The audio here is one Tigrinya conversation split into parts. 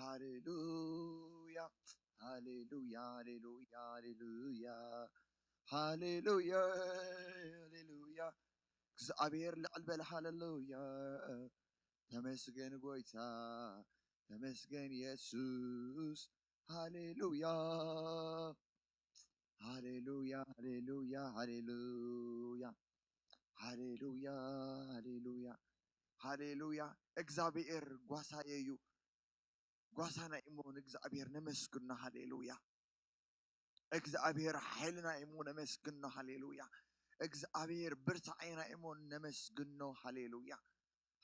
ሃሌሉያ፣ ሃሌሉያ፣ ሃሌሉያ፣ ሃሌሉያ፣ ሃሌሉያ፣ ሃሌሉያ። እግዚኣብሔር ልዕል በል። ሃሌሉያ፣ ተመስገን ጎይታ፣ ተመስገን የሱስ። ሃሌሉያ፣ ሃሌሉያ፣ ሃሌሉያ፣ ሃሌሉያ፣ ሃሌሉያ፣ ሃሌሉያ፣ ሃሌሉያ። እግዚኣብሔር ጓሳየ እዩ፣ ጓሳና እሞ ንእግዚኣብሔር ነመስግኖ። ሃሌሉያ። እግዚኣብሔር ሓይልና እሞ ነመስግኖ። ሃሌሉያ። እግዚኣብሔር ብርታዔና እሞ ነመስግኖ። ሃሌሉያ፣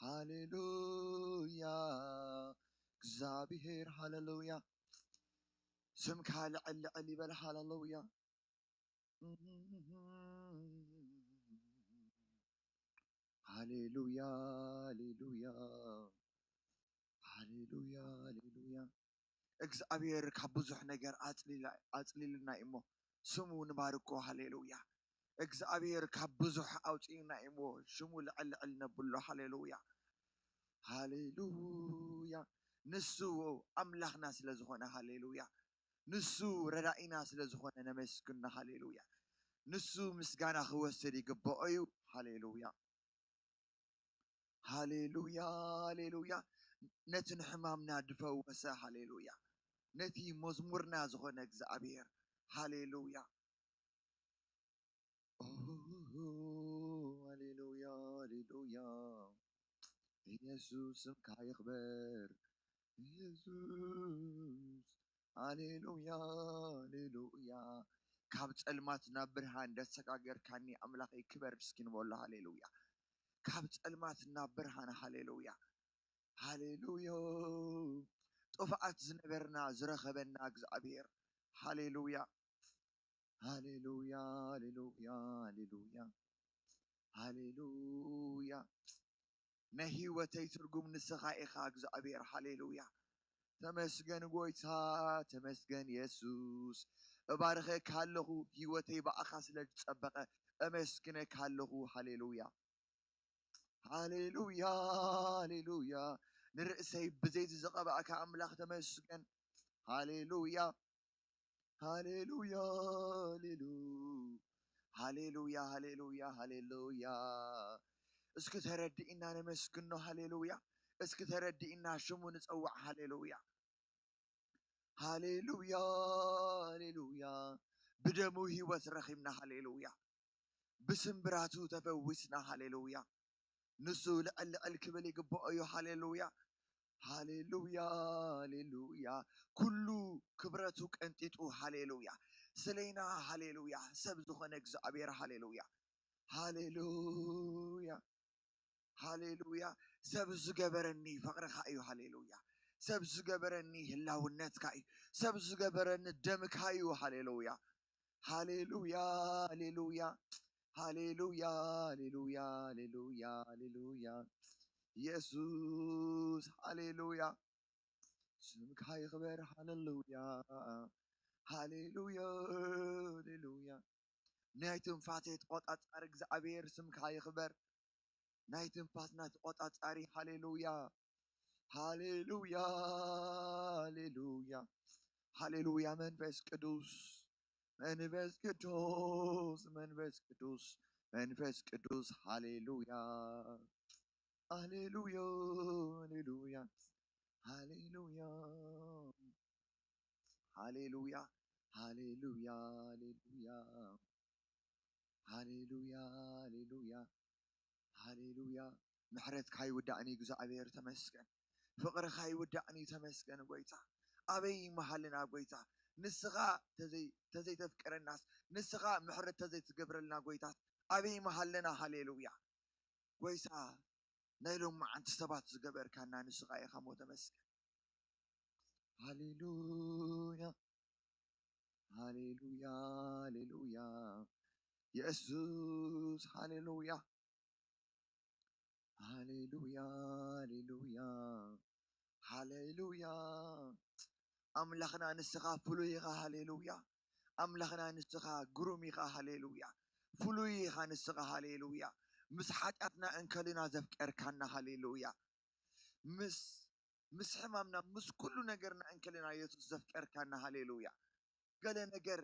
ሃሌሉያ። እግዚኣብሔር ሃሌሉያ። ስምካ ልዕል ልዕል ይበል። ሃሌሉያ፣ ሃሌሉያ፣ ሃሌሉያ፣ ሃሌሉያ፣ ሃሌሉያ። እግዚኣብሔር ካብ ብዙሕ ነገር ኣጽሊላ-፣ ኣጽሊልና እሞ ስሙ ንባርኮ። ሃሌሉያ። እግዚኣብሔር ካብ ብዙሕ ኣውጽኡና እሞ ሽሙ ልዕል ልዕል ነብሎ። ሃሌሉያ፣ ሃሌሉያ። ንሱ ኣምላኽና ስለ ዝኾነ፣ ሃሌሉያ፣ ንሱ ረዳኢና ስለ ዝኾነ ነመስግኖ። ሃሌሉያ። ንሱ ምስጋና ክወስድ ይግብኦ እዩ። ሃሌሉያ፣ ሃሌሉያ፣ ሃሌሉያ። ነቲ ንሕማምና ድፈወሰ። ሃሌሉያ። ነቲ መዝሙርና ዝኾነ እግዚኣብሔር። ሃሌሉያ፣ ኦ፣ ሃሌሉያ፣ ሃሌሉያ። ኢየሱስ ስምካ ይኽበር። ኢየሱስ፣ ሃሌሉያ፣ ሃሌሉያ። ካብ ጸልማት ናብ ብርሃን ደሰጋገርካኒ ኣምላኸይ ክበር እስኪ ንበሎ። ሃሌሉያ። ካብ ጸልማት ናብ ብርሃን። ሃሌሉያ፣ ሃሌሉያ። ጥፍኣት ዝነበርና ዝረኸበና እግዚኣብሔር። ሃሌሉያ፣ ሃሌሉያ፣ ሃሌሉያ፣ ሃሌሉያ፣ ሃሌሉያ። ናይ ህይወተይ ትርጉም ንስኻ ኢኻ እግዚኣብሔር። ሃሌሉያ። ተመስገን ጎይታ፣ ተመስገን የሱስ። እባርኸካ ኣለኹ፣ ህይወተይ ብኣኻ ስለ ዝጸበቐ እመስግነካ ኣለኹ። ሃሌሉያ፣ ሃሌሉያ፣ ሃሌሉያ። ንርእሰይ ብዘይቲ ዝቐባእካ ኣምላኽ ተመስገን። ሃሌሉያ፣ ሃሌሉያ፣ ሃሌሉ-፣ ሃሌሉያ፣ ሃሌሉያ፣ ሃሌሉያ። እስኪ ተረድእና ነመስግኖ። ሃሌሉያ። እስኪ ተረድእና ሽሙ ንጸውዕ። ሃሌሉያ፣ ሃሌሉያ፣ ሃሌሉያ። ብደሙ ህይወት ረኺብና። ሃሌሉያ። ብስምብራቱ ተፈዊስና። ሃሌሉያ። ንሱ ልዕል ልዕል ክብል ይግብኦ እዩ። ሃሌሉያ፣ ሃሌሉያ፣ ሃሌሉያ። ኩሉ ክብረቱ ቀንጢጡ። ሃሌሉያ። ስለይና። ሃሌሉያ። ሰብ ዝኾነ እግዚኣብሔር። ሃሌሉያ፣ ሃሌሉያ፣ ሃሌሉያ። ሰብ ዝገበረኒ ፍቕርኻ እዩ። ሃሌሉያ። ሰብ ዝገበረኒ ህላውነትካ እዩ። ሰብ ዝገበረኒ ደምካ እዩ። ሃሌሉያ፣ ሃሌሉያ፣ ሃሌሉያ፣ ሃሌሉያ፣ ሃሌሉያ፣ ሃሌሉያ፣ ሃሌሉያ። ኢየሱስ፣ ሃሌሉያ። ስምካ ይኽበር። ሃሌሉያ፣ ሃሌሉያ፣ ሃሌሉያ። ናይ ትንፋሰይ ተቖጻጻሪ እግዚኣብሔር ስምካ ይኽበር። ናይ ትንፋስና ተቖጻጻሪ። ሃሌሉያ፣ ሃሌሉያ፣ ሃሌሉያ፣ ሃሌሉያ። መንፈስ ቅዱስ፣ መንፈስ ቅዱስ፣ መንፈስ ቅዱስ፣ መንፈስ ቅዱስ። ሃሌሉያ፣ ሃሌሉያ፣ ሃሌሉያ፣ ሃሌሉያ፣ ሃሌሉያ፣ ሃሌሉያ፣ ሃሌሉያ፣ ሃሌሉያ፣ ሃሌሉያ፣ ሃሌሉያ። ምሕረትካ ይውዳእኒ እግዚኣብሔር፣ ተመስገን። ፍቕርኻ ይውዳእኒ፣ ተመስገን ጎይታ። ኣበይ ምሃልና ጎይታ? ንስኻ ተዘይ-፣ ተዘይተፍቅረናስ፣ ንስኻ ምሕረት ተዘይትገብረልና ጎይታ፣ ኣበይ ምሃለና? ሃሌሉያ። ጎይታ፣ ናይ ሎማዓንቲ ሰባት ዝገበርካና ንስኻ ኢኻ እሞ ተመስገን። ሃሌሉያ፣ ሃሌሉያ፣ ሃሌሉያ። የሱስ፣ ሃሌሉያ፣ ሃሌሉያ፣ ሃሌሉያ፣ ሃሌሉያ። ኣምላኽና ንስኻ ፍሉይ ኢኻ። ሃሌሉያ። ኣምላኽና ንስኻ ግሩም ኢኻ። ሃሌሉያ። ፍሉይ ኢኻ ንስኻ። ሃሌሉያ። ምስ ሓጢኣትና እንከልና ዘፍቀርካና። ሃሌሉያ። ምስ ምስ ሕማምና፣ ምስ ኩሉ ነገርና እንከለና የሱስ ዘፍቀርካና። ሃሌሉያ። ገለ ነገር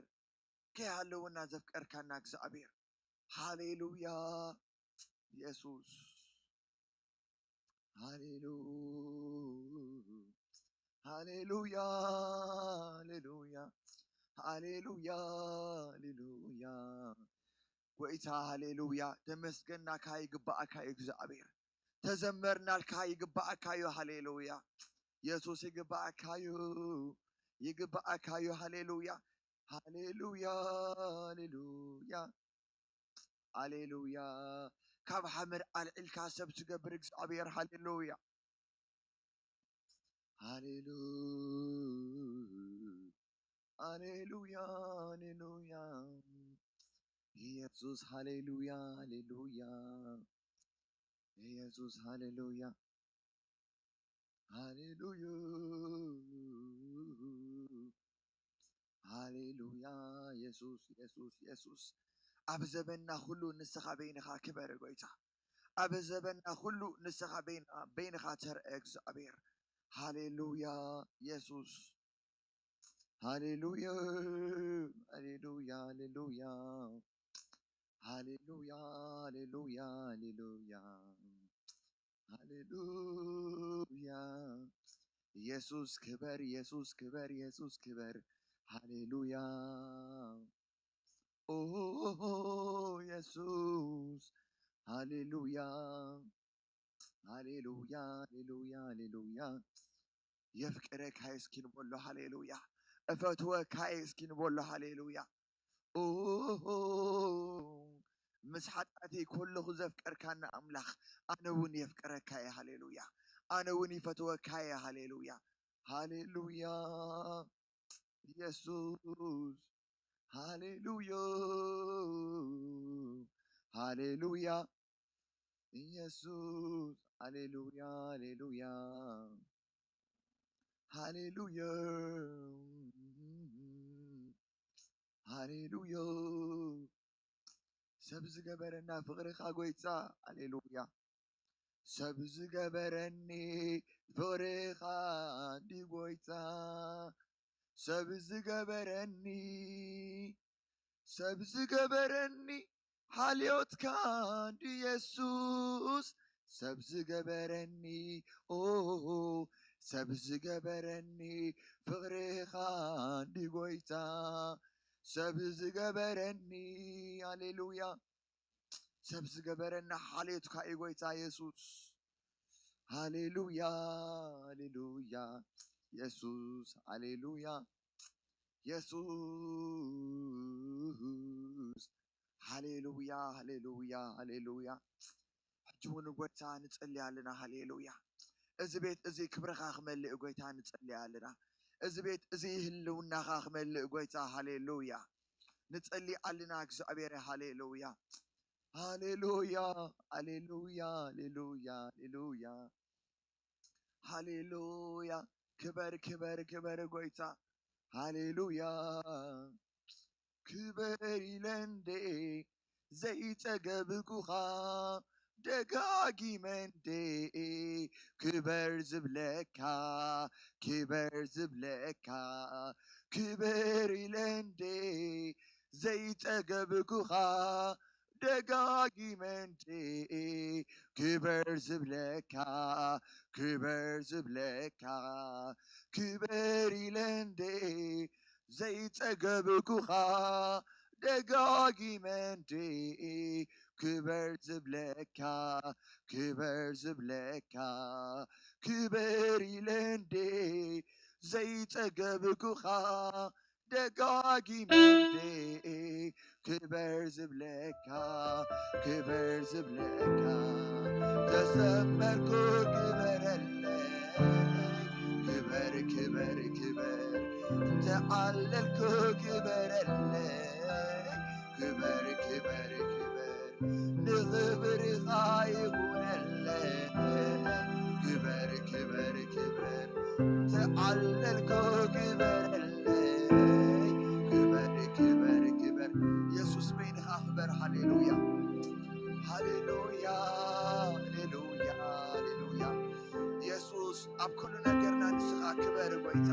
ከይሃለወና ዘፍቀርካና እግዚኣብሔር። ሃሌሉያ። የሱስ። ሃሌሉ-፣ ሃሌሉያ፣ ሃሌሉያ፣ ሃሌሉያ፣ ሃሌሉያ። ጎይታ፣ ሃሌሉያ። ተመስገናካ ይግባኣካ እዩ እግዚኣብሔር። ተዘመርናልካ ይግባኣካ እዩ። ሃሌሉያ። የሱስ ይግባኣካ እዩ። ይግባኣካ እዩ። ሃሌሉያ፣ ሃሌሉያ፣ ሃሌሉያ፣ ሃሌሉያ። ካብ ሓመድ ኣልዒልካ ሰብ ትገብር እግዚኣብሔር። ሃሌሉያ፣ ሃሌሉ-፣ ሃሌሉያ፣ ሃሌሉያ። የሱስ፣ ሃሌሉያ፣ ሃሌሉያ። የሱስ፣ ሃሌሉያ፣ ሃሌሉያ፣ ሃሌሉያ። የሱስ፣ የሱስ፣ የሱስ። ኣብ ዘበንና ኩሉ ንስኻ በይንኻ ክበር ጎይታ። ኣብ ዘበንና ኩሉ ንስኻ በይንኻ፣ በይንኻ ተርአ እግዚኣብሔር። ሃሌሉያ፣ የሱስ። ሃሌሉያ፣ ሃሌሉያ፣ ሃሌሉያ። ሃሌሉያ፣ ሃሌሉያ፣ ሃሌሉያ። ሃሌሉያ። የሱስ ክበር፣ የሱስ ክበር፣ የሱስ ክበር። ሃሌሉያ። ኦ የሱስ፣ ሃሌሉያ፣ ሃሌሉያ፣ ሃሌሉያ፣ ሃሌሉያ። የፍቅረካ እስኪ ንበሎ፣ ሃሌሉያ። እፈትወካ እስኪ ንበሎ፣ ሃሌሉያ። ኦ፣ ምስ ሓጢኣተይ ከለኹ ዘፍቀርካኒ ኣምላኽ፣ ኣነ እውን የፍቅረካ እየ፣ ሃሌሉያ። ኣነ እውን ይፈትወካ እየ፣ ሃሌሉያ። ሃሌሉያ። የሱስ፣ ሃሌሉያ፣ ሃሌሉያ። የሱስ፣ ሃሌሉያ፣ ሃሌሉያ፣ ሃሌሉያ፣ ሃሌሉያ። ሰብ ዝገበረና ፍቕርኻ ጎይታ፣ ሃሌሉያ። ሰብ ዝገበረኒ ፍቕርኻ እንዲ ጎይታ፣ ሰብ ዝገበረኒ፣ ሰብ ዝገበረኒ ሓልዮትካ እንዲ የሱስ፣ ሰብ ዝገበረኒ፣ ኦ፣ ሰብ ዝገበረኒ ፍቕርኻ እንዲ ጎይታ፣ ሰብ ዝገበረኒ፣ ሃሌሉያ። ሰብ ዝገበረና ሓልዮትካ እዩ ጎይታ የሱስ። ሃሌሉያ፣ ሃሌሉያ፣ የሱስ፣ ሃሌሉያ፣ የሱስ፣ ሃሌሉያ፣ ሃሌሉያ፣ ሃሌሉያ። ሕጂ እውን ጎይታ ንጸሊ ኣለና። ሃሌሉያ። እዚ ቤት እዚ ክብርኻ ክመልእ ጎይታ ንጸሊ ኣለና። እዚ ቤት እዚ ህልውናኻ ክመልእ ጎይታ፣ ሃሌሉያ፣ ንጸሊ ኣለና እግዚኣብሔር። ሃሌሉያ፣ ሃሌሉያ፣ ሃሌሉያ፣ ሃሌሉያ፣ ሃሌሉያ፣ ሃሌሉያ። ክበር፣ ክበር፣ ክበር ጎይታ። ሃሌሉያ። ክበር ኢለ እንዴ ዘይጸገብኩኻ ደጋጊመ እንዴ ክበር ዝብለካ፣ ክበር ዝብለካ። ክበር ኢለ እንዴ ዘይጸገብኩኻ ደጋጊመ እንዴ ክበር ዝብለካ፣ ክበር ዝብለካ። ክበር ኢለ እንዴ ዘይጸገብኩኻ ደጋጊመ እንዴ ክበር ዝብለካ፣ ክበር ዝብለካ። ክበር ኢለ እንዴ ዘይጸገብኩኻ ደጋጊመ እንዴ ክበር ዝብለካ፣ ክበር ዝብለካ። ተዘመርኩ ክበረለይ፣ ክበር፣ ክበር፣ ክበር። እንተዓለልኩ ክበረለይ፣ ክበር፣ ክበር፣ ክበር። ንኽብርኻ ይኹነለይ። ክበር፣ ክበር፣ ክበር። ተዓለልኮ ክበረለይ። ክበር፣ ክበር፣ ክበር። የሱስ በይንኻ ክበር። ሃሌሉያ፣ ሃሌሉያ፣ ሃሌሉያ፣ ሃሌሉያ። የሱስ ኣብ ኩሉ ነገርና ንስኻ ክበር ጎይታ፣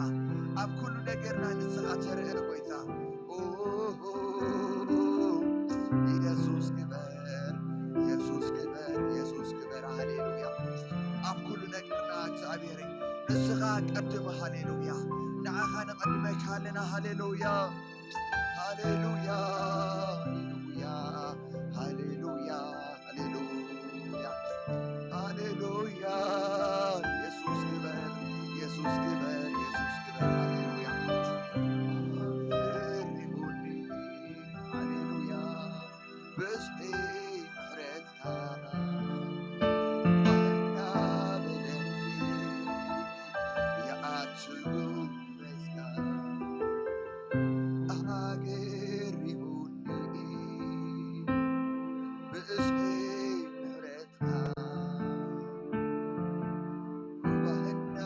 ኣብ ኩሉ ነገርና ንስኻ ተርእ ጎይታ። ኦ፣ ኢየሱስ ክበር፣ ኢየሱስ ክበር፣ ኢየሱስ ክበር። ሃሌሉያ። ኣብ ኩሉ ነገርና እግዚኣብሔር ንስኻ ቀድም። ሃሌሉያ። ንዓኻ ነቐድመካ ኣለና። ሃሌሉያ፣ ሃሌሉያ፣ ሃሌሉያ፣ ሃሌሉያ፣ ሃሌሉያ፣ ሃሌሉያ። ኢየሱስ ክበር፣ ኢየሱስ ክበር፣ ኢየሱስ ክበር። ሃሌሉያ። ሃሌሉያ። ብዝሒ ምሕረትካ ባህና በለኒ፣ ይኣቱ ምስጋና ኣገሪሙኒ። ብዝሒ ምሕረትካ ባህና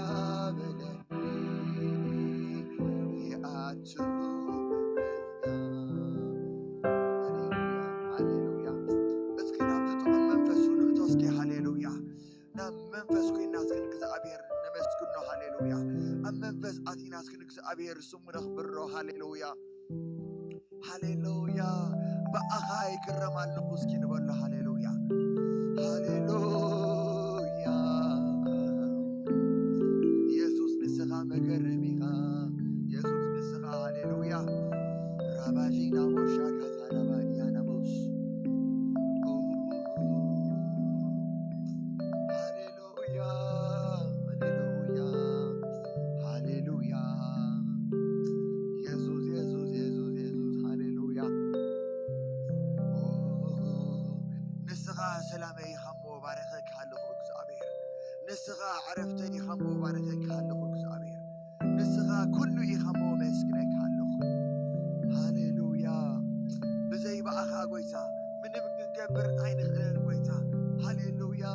በለኒ፣ ይኣቱ ምስጋና። ሃሌሉያ፣ ሃሌሉያ። እስኪ ናብቲ ጥዑም መንፈሱ ንእቶ እስኪ። ሃሌሉያ። ናብ መንፈስ ኮይና እስኪ ንእግዚኣብሔር ነመስግኖ። ሃሌሉያ። ኣብ መንፈስ ኣቲና እስኪ ንእግዚኣብሔር ስሙ ነኽብሮ። ሃሌሉያ፣ ሃሌሉያ። ብኣኻ ይግረም ኣለኹ እስኪ ንበሎ። ሃሌሉያ፣ ሃሌሉያ። ኢየሱስ ንስኻ መገረም ኢኻ። ኢየሱስ ንስኻ፣ ሃሌሉያ። ራባዢና ሞሻ ካሳላባዲያ ናሞስ። ሃሌሉያ፣ ሃሌሉያ፣ ሃሌሉያ። ኢየሱስ፣ ኢየሱስ፣ ኢየሱስ፣ ኢየሱስ፣ ሃሌሉያ። ኦ፣ ንስኻ ሰላመይ ኢኻ እሞ ባረኸካ ኣለኹ እግዚኣብሔር። ንስኻ ዕረፍተይ ኢኻ እሞ ባረኸካ ኣለኹ እግዚኣብሔር። ንስኻ ኩሉ ኢኻ እሞ መስግነካ ኣለኹ። ሃሌሉያ። ብዘይ ብኣኻ ጎይታ ምንም ክንገብር ኣይንኽእልን ጎይታ። ሃሌሉያ።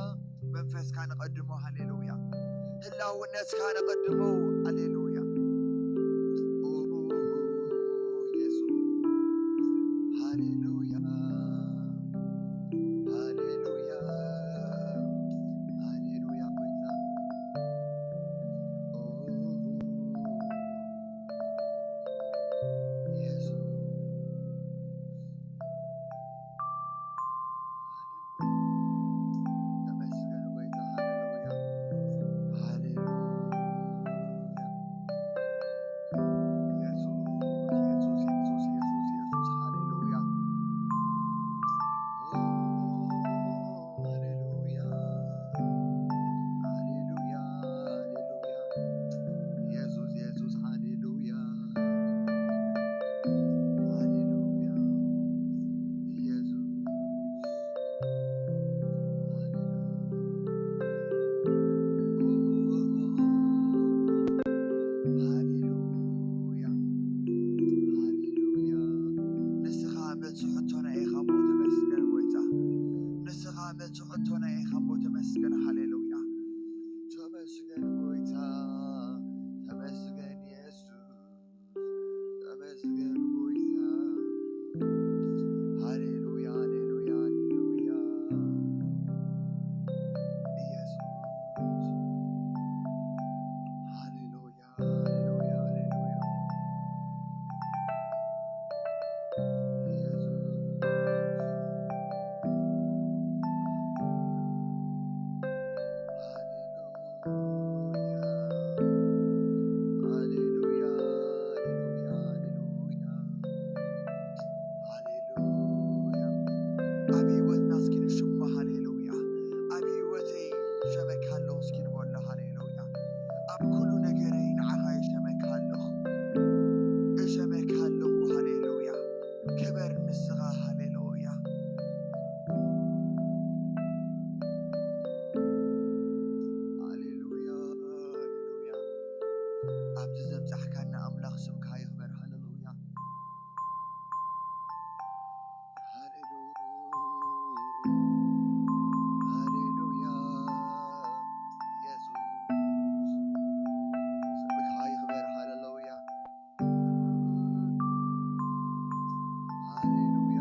መንፈስካ ንቐድሞ። ሃሌሉያ። ህላውነትካ ንቐድሞ። ሃሌሉያ። ኦ፣ ኢየሱስ። ሃሌሉያ። ሃሌሉያ። ሃሌሉያ ጎይታ። ኦ፣ ኢየሱስ። ተመስገን ጎይታ። ሃሌሉያ። ሃሌሉያ። ኢየሱስ፣ ኢየሱስ፣ ኢየሱስ፣ ኢየሱስ፣ ኢየሱስ። ሃሌሉያ። ሃሌሉያ። ሃሌሉያ። ሃሌሉያ። ኢየሱስ፣ ኢየሱስ፣ ሃሌሉያ። ሃሌሉያ። ኢየሱስ። ሃሌሉያ። ሃሌሉያ። ሃሌሉያ። ንስኻ መልሲ ሕቶና ኢኻ እሞ ተመስገን ጎይታ። ንስኻ መልሲ ሕቶና ኢኻ እሞ ተመስገን። ሃሌሉያ። ተመስገን ጎይታ፣ ተመስገን ኢየሱስ፣ ተመስገን ጎይታ። ሃሌሉያ፣ ሃሌሉያ፣ ሃሌሉያ። ኢየሱስ። ሃሌሉያ፣ ሃሌሉያ፣ ሃሌሉያ። ኢየሱስ። ሃሌሉያ፣ ሃሌሉያ፣ ሃሌሉያ፣ ሃሌሉያ። ሃሌሉያ። ኣብ ህይወትና እስኪ ንሽሞ። ሃሌሉያ። ኣብ ህይወተይ ሸመካ ኣለኹ እስኪ ንበሎ። ሃሌሉያ። ኣብ ኩሉ ነገረይ ንዓኻ ይሸመካ ኣለኹ። እሸመካ ኣለኹ። ሃሌሉያ። ክበር ንስኻ። ሃሌሉያ። ሃሌሉያ፣ ሃሌሉያ። ኣብዚ ዘብጻሕካና ኣምላኽ ስምካ ይኽበር። ሃሌሉያ። ሃሌሉያ። ሃሌሉያ። ኢየሱስ ስምካ ይኽበር። ሃሌሉያ። ሃሌሉያ። ሃሌሉያ።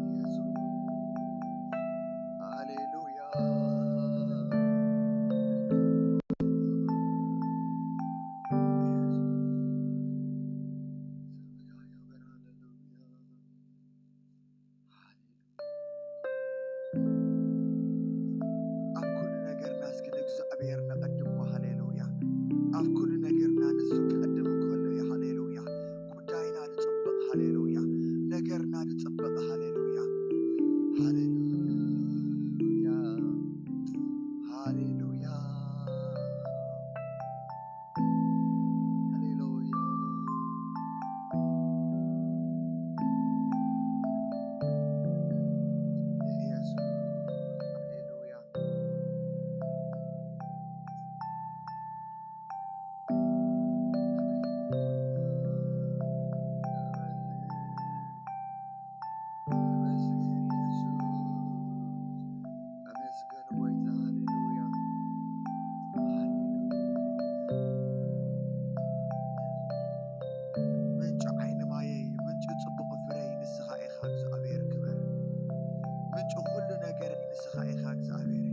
ኢየሱስ። ምንጪ ኩሉ ነገር ንስኻ ኢኻ እግዚኣብሔር።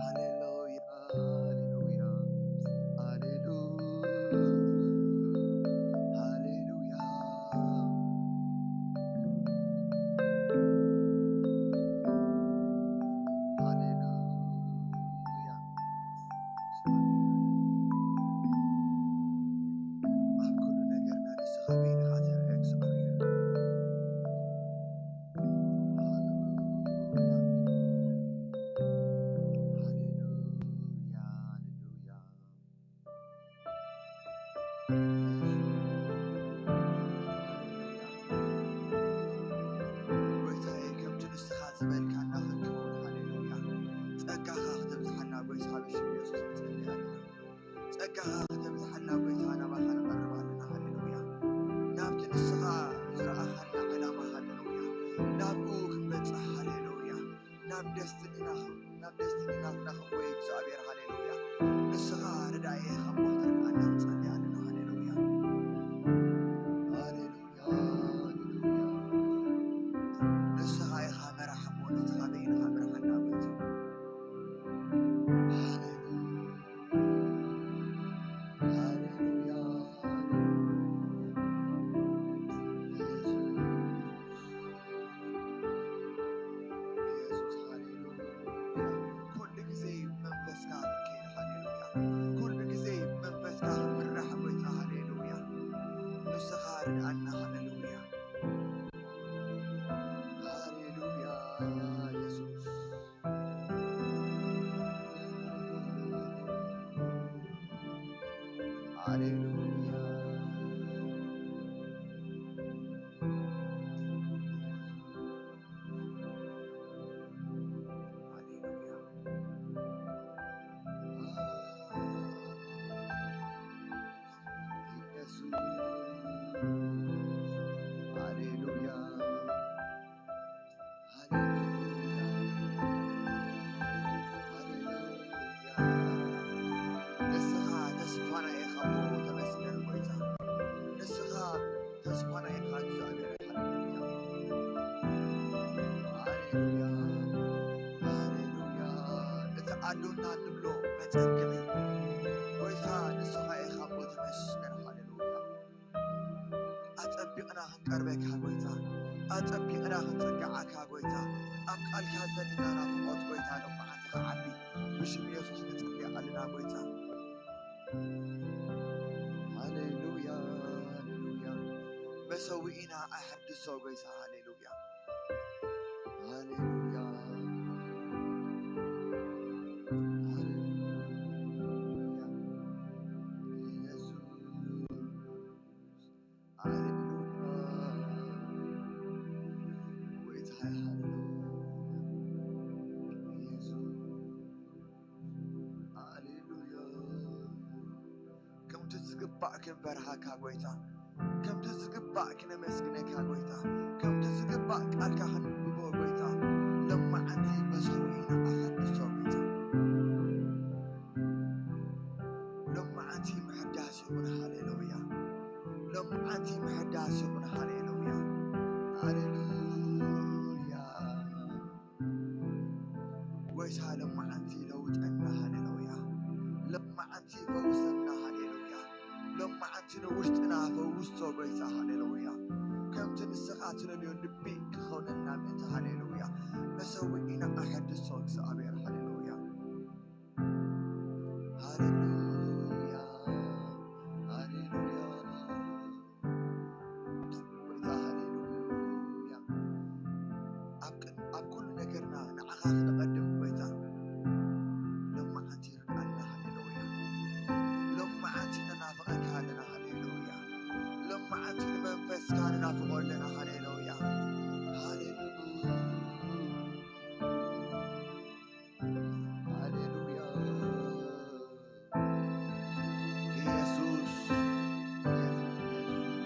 ሃሌሉያ፣ ሃሌሉያ፣ ሃሌሉያ፣ ሃሌሉያ፣ ሃሌሉያ። ኣብ ኩሉ ነገርና ንስኻ በይንኻ ትርአ እግዚኣብሔር። ሃሌሉያ፣ ሃሌሉያ፣ ሃሌሉያ። ጎይታዬ፣ ከምቲ ንስኻ ዝበልካና ክንከውን፣ ሃሌሉያ። ጸጋኻ ክተብዝሓና፣ ጎይታ፣ ብሽም የሱስ ንጸሊ ኣለና። ጸጋኻ ክተብዝሓና፣ ጎይታ፣ ናባኻ ንቐርብ ኣለና፣ ሃሌሉያ። ናብቲ ንስኻ ዝረኣኻና ዕላማ፣ ሃሌሉያ፣ ናብኡ ክንበጽሕ፣ ሃሌሉያ። ናብ ደስትኒና፣ ናብ ደስትኒ ናትና ክንጎይ እግዚኣብሔር፣ ሃሌሉያ። ንስኻ ረዳኢ ኢኻ እሞ ክትረድኣና ንጸሊ ኣለና፣ ሃሌሉያ። ሃሌሉያ፣ ሃሌሉያ። ንስኻ ኢኻ መራሕ እሞ ንስኻ በይንኻ ምርሓና፣ ጎይታ። ሃሌሉያ፣ ሃሌሉያ፣ ሃሌሉያ። ኢየሱስ፣ ኢየሱስ፣ ሃሌሉያ። ኩሉ ግዜ መንፈስካ ክንከይድ፣ ሃሌሉያ። ኩሉ ግዜ መንፈስካ ክንምራሕ፣ ጎይታ፣ ሃሌሉያ። ንስኻ ርድኣና፣ ሃሌሉያ። ሃሌሉያ፣ ኢየሱስ። ሃሌሉያ። ሃሌሉያ። ኢየሱስ። ሃሌሉያ። ሃሌሉያ። ሃሌሉያ። ንስኻ ተስፋና ኢኻ እሞ ተመስገን ጎይታ። ንስኻ ተስፋና ኢኻ እግዚኣብሔር። ሃሌሉያ። ሃሌሉያ። ሃሌሉያ። እቲ ኣዶና ንብሎ መጸግዒ ጎይታ ንስኻ ኢኻ እሞ ተመስገን። ሃሌሉያ። ኣጸቢቕና ክንቀርበካ ጎይታ፣ ኣጸቢቕና ክንጽግዓካ ጎይታ፣ ኣብ ቃልካ ዘለና ናፍቖት ጎይታ ሎማዓንቲ ክዓቢ ብሽም የሱስ ንጽሊ ኣለና ጎይታ። ሃሌሉያ፣ ሃሌሉያ። መሰውኢና ኣሕድሶ ጎይታ፣ ሃሌሉያ፣ ሃሌሉያ፣ ሃሌሉያ። ኢየሱስ። ሃሌሉያ። ጎይታዬ፣ ሃሌሉያ። ኢየሱስ፣ ሃሌሉያ። ከምቲ ዝግባእ ክንፈርሃካ፣ ጎይታ። ከምቲ ዝግባእ ክነመስግነካ፣ ጎይታ። ከምቲ ዝግባእ ቃልካ ክንብቦ፣ ጎይታ። ሎማዓንቲ መሰውኢና ኣሐድሶ፣ ጎይታ። ሎማዓንቲ ምሕዳስ ይኹን። ሃሌሉያ። ሎማዓንቲ ምሕዳስ ይኹን። ሃሌሉያ፣ ሃሌሉያ። ጎይታ ሎማዓንቲ ለውጠና። ሃሌሉያ። ሎማዓንቲ ፈውሰና። ሃሌሉያ። ሎማዓንቲ ንውሽጥና ፈውሶ ጎይታ። ሃሌሉያ። ከምቲ ንስኻ ትደልዮ ልቢ ክኸውነልና ምእንቲ። ሃሌሉያ። መሰውኢና ኣሐድሶ እግዚኣብሔር። ሃሌሉያ። ሃሌሉያ፣ ሃሌሉያ። ጎይታ፣ ሃሌሉያ። ኣብ ቅድ-፣ ኣብ ኩሉ ነገርና ንዓኻ ክንቐድም፣ ጎይታ፣ ሎማዓንቲ ይርድኣና። ሃሌሉያ። ሎማዓንቲ ንናፍቐካ ኣለና። ሃሌሉያ። ሎማዓንቲ ንመንፈስካ ንናፍቖ ኣለና። ሃሌሉያ፣ ሃሌሉያ። ሃሌሉያ። ኢየሱስ፣ ኢየሱስ፣ ኢየሱስ።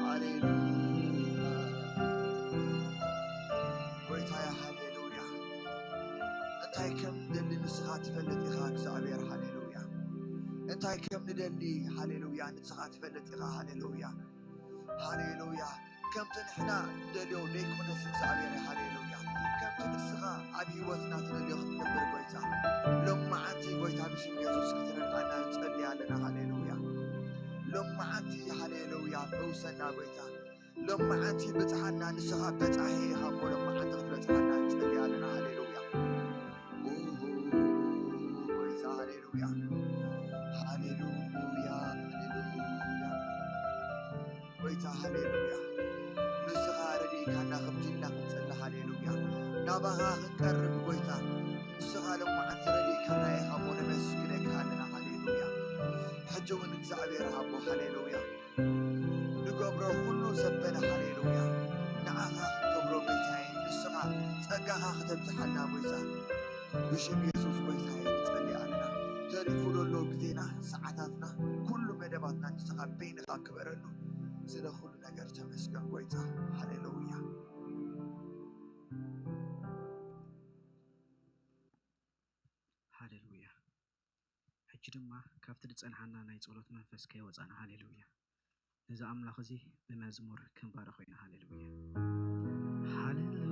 ሃሌሉያ። ጎይታየ፣ ሃሌሉያ። እንታይ ከም ንደሊ ንስኻ ትፈልጥ ኢኻ፣ እግዚኣብሔር። ሃሌሉያ። እንታይ ከም ንደሊ፣ ሃሌሉያ፣ ንስኻ ትፈልጥ ኢኻ። ሃሌሉያ። ሃሌሉያ። ከምቲ ንሕና ንደልዮ ደይኮነስ እግዚኣብሔር፣ ህይወትና ትደልዮ ክትገብር ጎይታ፣ ሎማዓንቲ ጎይታ ብሽም የሱስ ክትረድኣና ንጸሊ ኣለና። ሃሌሉያ። ሎማዓንቲ ሃሌሉያ ፈውሰና ጎይታ። ሎማዓንቲ ብጽሓና ንስኻ በጻሒ ኢኻ እሞ ሎማዓንቲ ክትበጽሓና ንጸሊ ኣለና። ሃሌሉያ። ኡሁ፣ ጎይታ ሃሌሉያ። ሃሌሉያ፣ ሃሌሉያ። ጎይታ ሃሌሉያ። ንስኻ ረዲእካና ከምቲ ኢልና ክንጸሊ ሃሌሉያ። ናባኻ ክንቀርብ ጎይታ ንስኻ ሎማዓንቲ ረዲእካና ኢኻ እሞ ነመስግነካ ኣለና። ሃሌሉያ። ሕጂ እውን እግዚኣብሔር ኣቦ ሃሌሉያ። ንገብሮ ኩሉ ዘበለ ሃሌሉያ። ንዓኻ ክንገብሮ ጎይታዬ ንስኻ ጸጋኻ ክተብዝሓልና ጎይታ ብሽም የሱስ ጎይታዬ ንጸሊ ኣለና። ተሪፉ ዘሎ ግዜና ሰዓታትና ኩሉ መደባትና ንስኻ በይንኻ ክበረሉ ስለ ኩሉ ነገር ተመስገን ጎይታ። ሃሌሉያ። ሃሌሉያ። ሕጂ ድማ ካብቲ ዝጸንሓና ናይ ጸሎት መንፈስ ከይወጻና፣ ሃሌሉያ፣ ነዚ ኣምላኽ እዚ ብመዝሙር ክንባርኾ ኢና። ሃሌሉያ። ሃሌሉያ።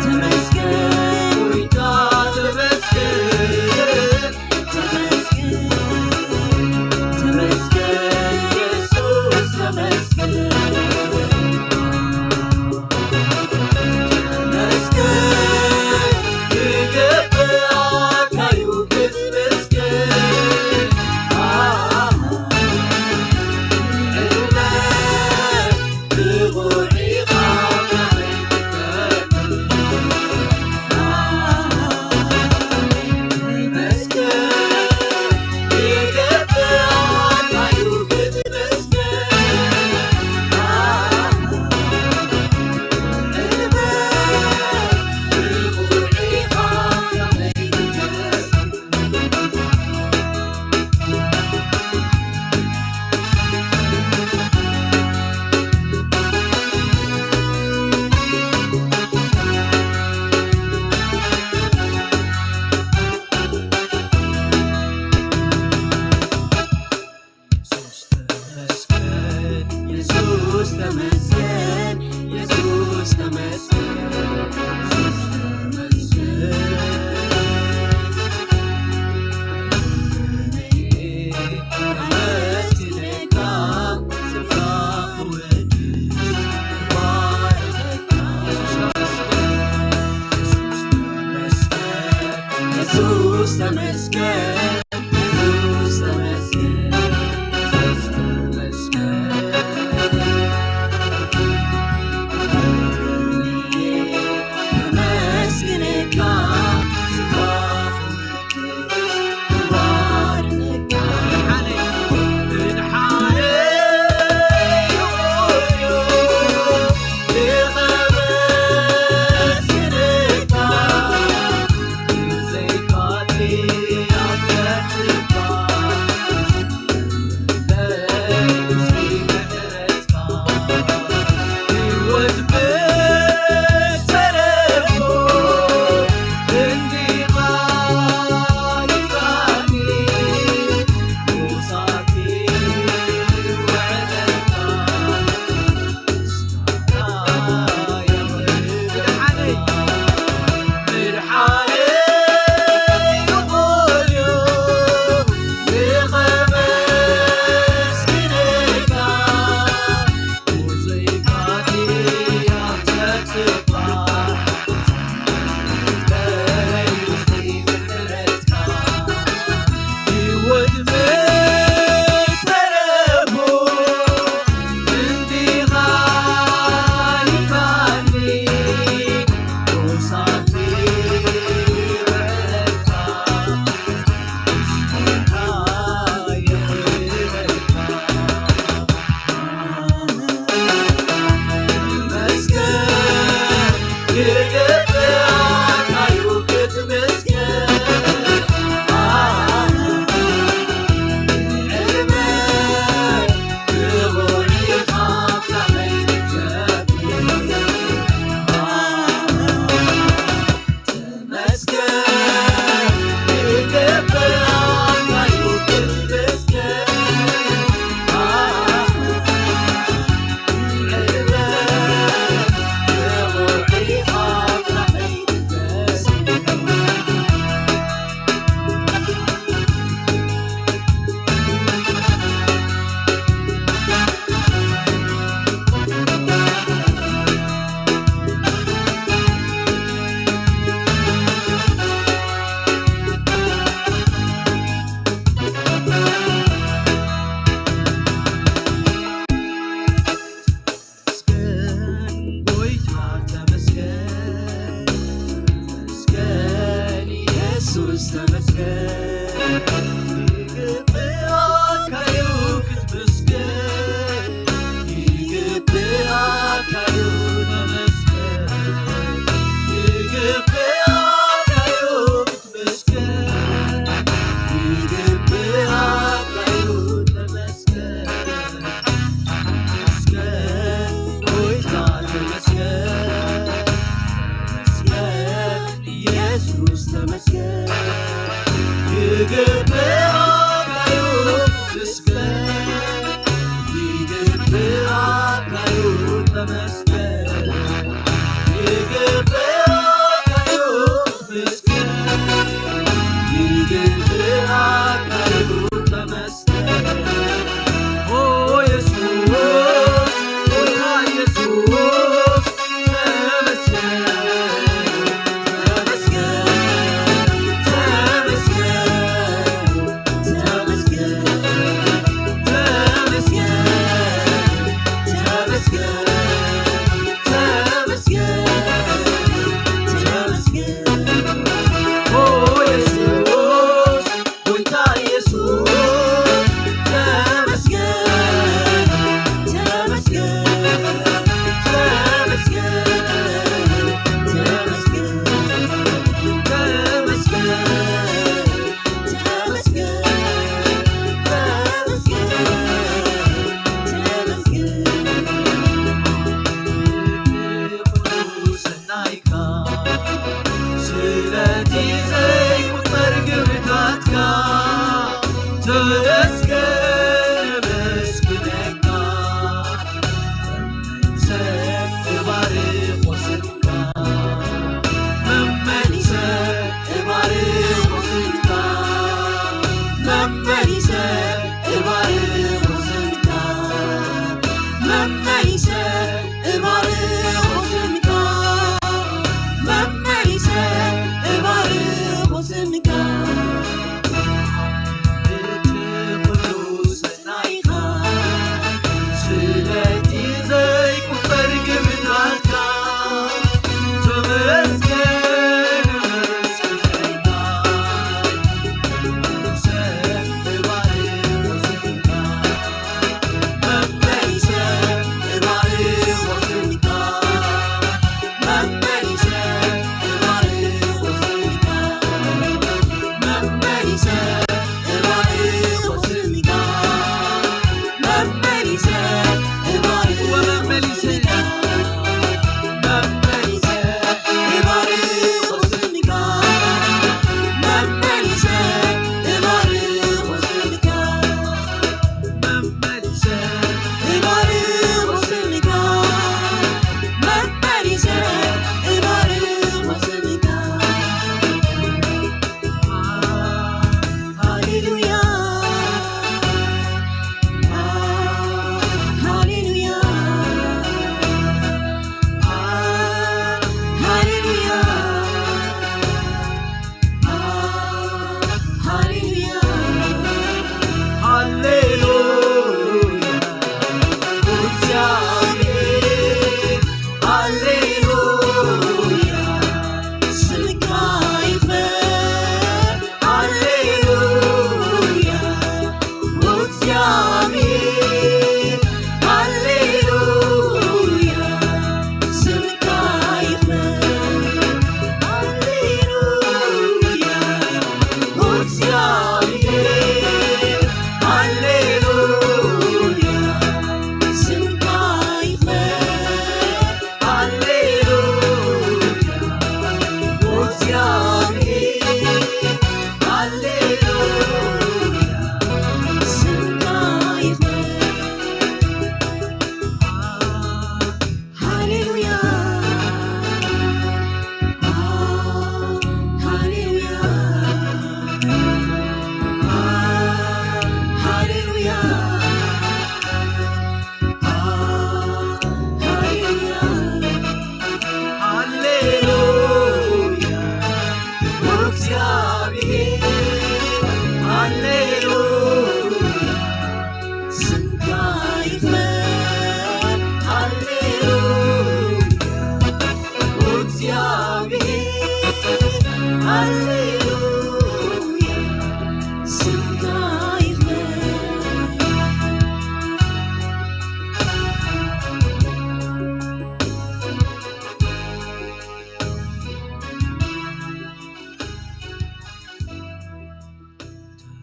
ተመስገን ጎይታ፣ ተመስገን፣ ተመስገን፣ ተመስገን የሱስ፣ ተመስገን። ተመስገን፣ ይገባካ እዩ ክትመስገን።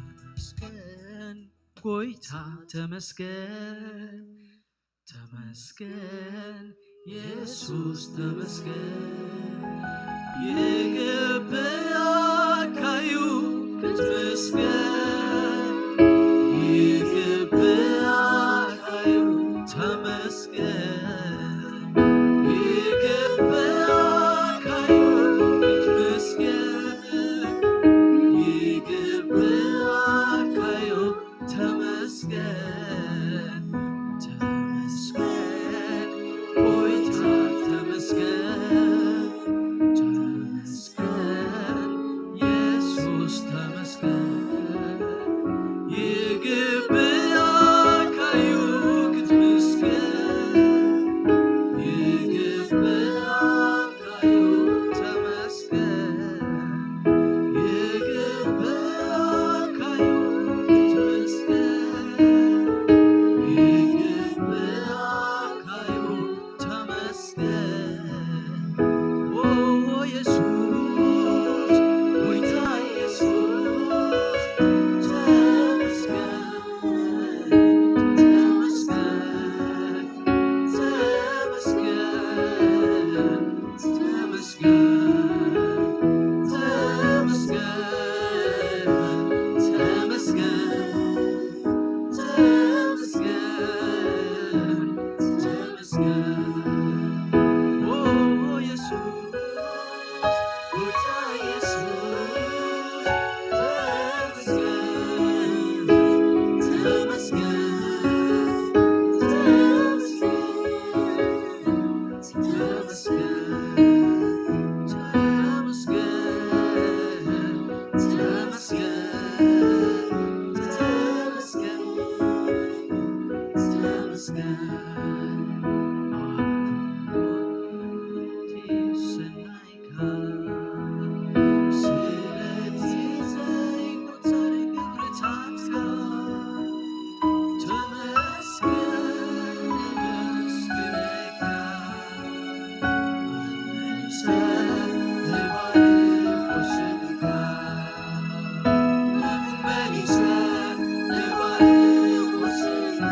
ተመስገን ጎይታ፣ ተመስገን፣ ተመስገን የሱስ፣ ተመስገን። ይግብኣካ እዩ ክትምስገን፣ ይግብኣካ እዩ፣ ተመስገን። ይግብኣካ እዩ ክትምስገን፣ ይግብኣካ እዩ፣ ተመስገን፣ ተመስገን፣ ጎይታ ተመስገን፣ ተመስገን፣ የሱስ ተመስገን። ይግብኣካ እዩ ክትምስገን፣ ይግብኣካ እዩ፣ ተመስገን። ይግብኣካ እዩ ክትምስገን፣ ይግብኣካ እዩ፣ ተመስገን። ኦ የሱስ፣ ጎይታ የሱስ፣ ተመስገን፣ ተመስገን፣ ተመስገን። ተመስገን፣ ተመስገን፣ ተመስገን፣ ተመስገን፣ ተመስገን። ኦ የሱስ፣ ጎይታ የሱስ፣ ተመስገን፣ ተመስገን፣ ተመስገን። ተመስገን፣ ተመስገን፣ ተመስገን፣ ተመስገን፣ ተመስገን። ስለቲ ዘይቁጸር ግብርታትካ ተመስገን፣ ነመስግነካ። መመሊሰ ንባርኽ ስምካ፣ መመሊሰ ንባርኽ ስምካ።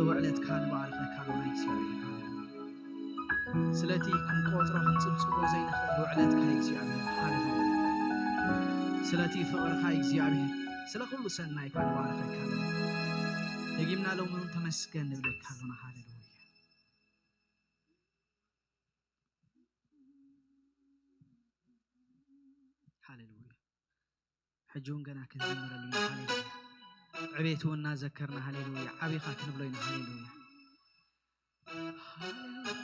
ውዕለትካ ንባርኸካ ኣዶናይ እግዚኣብሔር። ስለቲ ክንቆጽሮ ክንጽብጽቦ ዘይንኽእል ውዕለትካ እግዚኣብሔር። ሃሌሉያ። ስለቲ ፍቕርካ እግዚኣብሔር። ስለ ኩሉ ሰናይካ ንባርኸካ። ደጊምና ሎሚ እውን ተመስገን ንብለካ ኣሎና። ሃሌሉያ። ሃሌሉያ። ሕጂ እውን ገና ክንዝምረሉ ኢና። ሃሌሉያ። ዕቤት እውን እናዘከርና፣ ሃሌሉያ፣ ዓቢኻ ክንብሎ ኢና። ሃሌሉያ። ሃሌሉያ።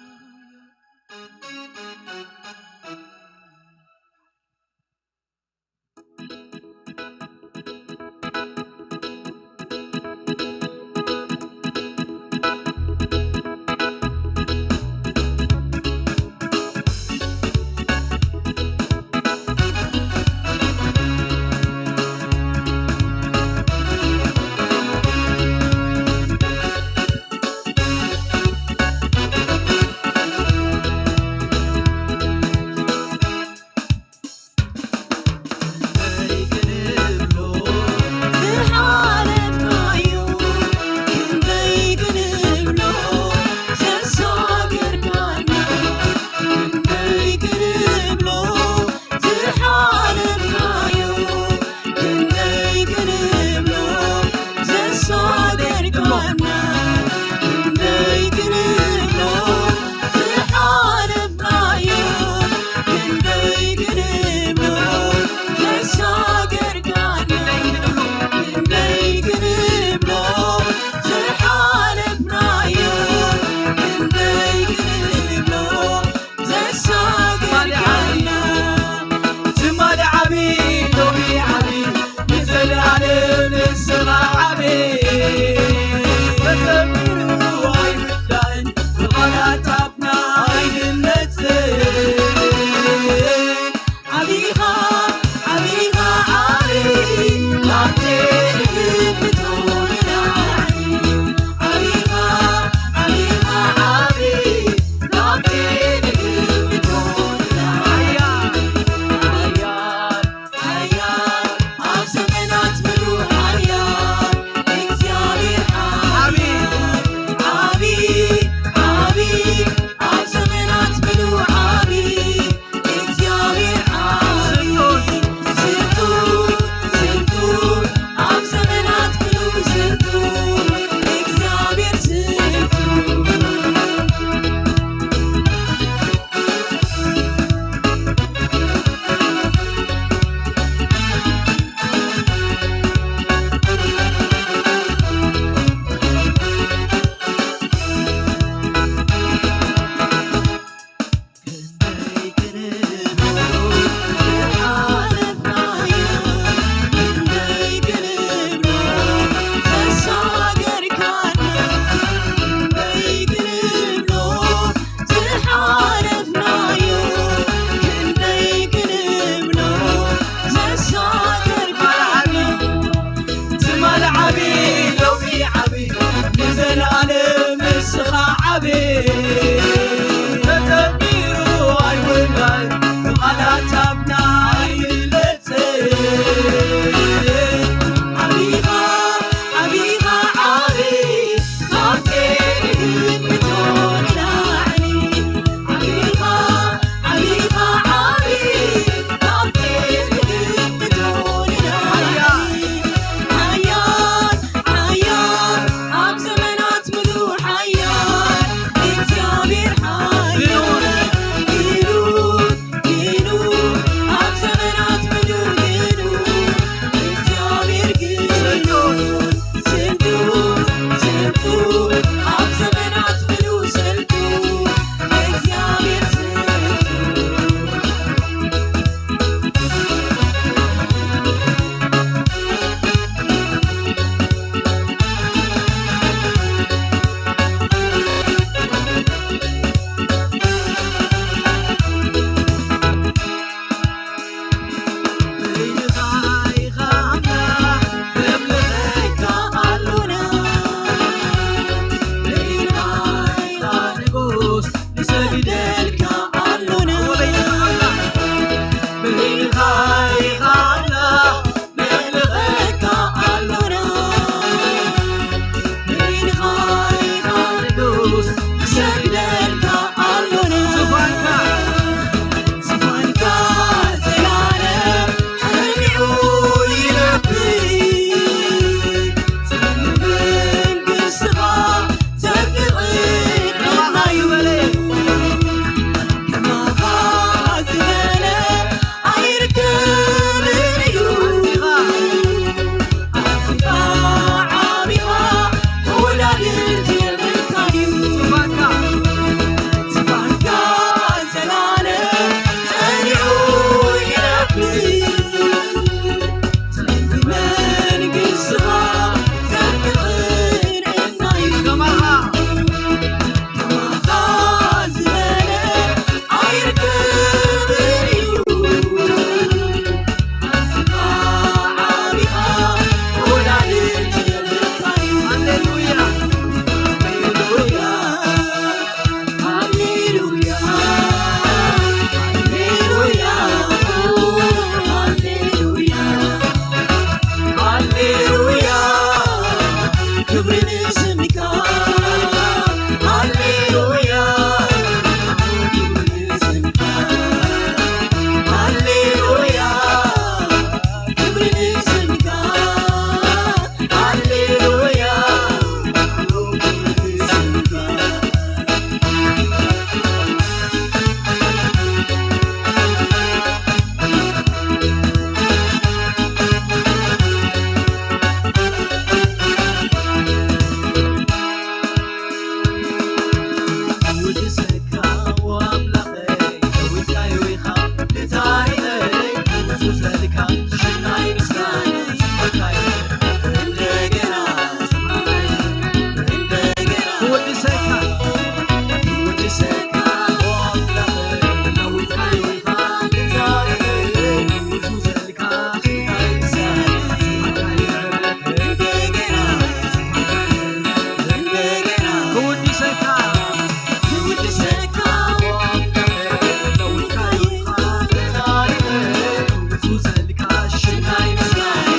ዘልካ ሽናይ ምስጋና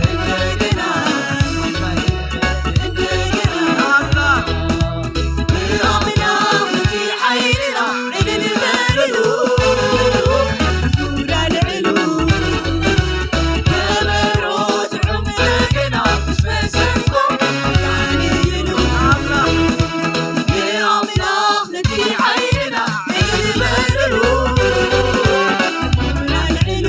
እንደገና እንደገና ብኣምላኽ እቲ ሓይልና ዕልል በልሉ ዙራ ልዕሉ ከበሮ ጥዑም በገና ምስ መሰንቆ ኣቃንይሉ ኣምላኽ ንኣምላኽ ነቲ ሓይልና ዕልል በልሉ ዙራ ልዕሉ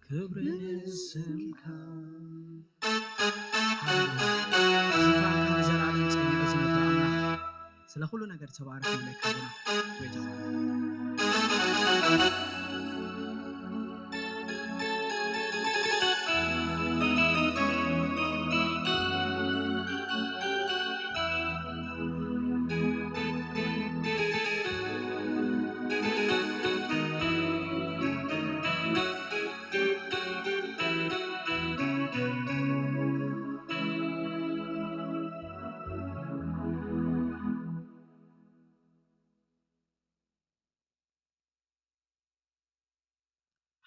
ክብሪ ንስምካ። ዝፋንካ ንዘለዓለም ጸኒዑ ዝነብር ኣምላኽ፣ ስለ ኩሉ ነገር ተባረኽ ንብለካ ኣለና፣ ጎይታ።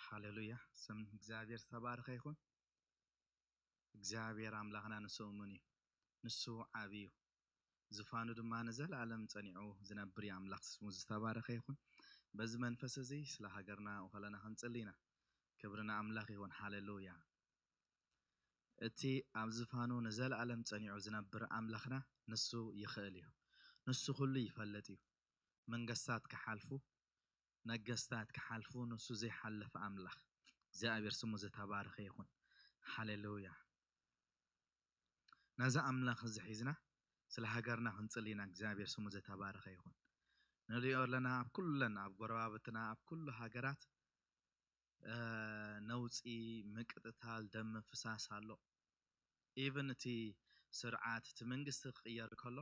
ሃሌሉያ፣ ስም እግዚኣብሔር ዝተባረኸ ይኹን። እግዚኣብሔር ኣምላኽና ንሱ እሙን እዩ፣ ንሱ ዓቢ እዩ፣ ዝፋኑ ድማ ንዘለኣለም ጸኒዑ ዝነብር እዩ። ኣምላኽ ስሙ ዝተባረኸ ይኹን። በዚ መንፈስ እዚ ስለ ሃገርና ከለና ክንጽሊ ኢና። ክብሪ ንኣምላኽ ይኹን። ሃሌሉያ። እቲ ኣብ ዝፋኑ ንዘለኣለም ጸኒዑ ዝነብር ኣምላኽና ንሱ ይኽእል እዩ። ንሱ ኩሉ ይፈልጥ እዩ። መንግስታት ክሓልፉ፣ ነገስታት ክሓልፉ፣ ንሱ ዘይሓልፍ ኣምላኽ እግዚኣብሔር ስሙ ዝተባረኸ ይኹን። ሃሌሉያ። ነዚ ኣምላኽ እዚ ሒዝና ስለ ሃገርና ክንጽሊ ኢና። እግዚኣብሔር ስሙ ዝተባረኸ ይኹን። ንሪኦ ኣለና ኣብ ኩለን፣ ኣብ ጎረባብትና፣ ኣብ ኩሉ ሃገራት፣ እ፣ ነውጺ፣ ምቅጥታል፣ ደም ምፍሳስ ኣሎ። ኢቭን እቲ ስርዓት እቲ መንግስቲ ክቕየር ከሎ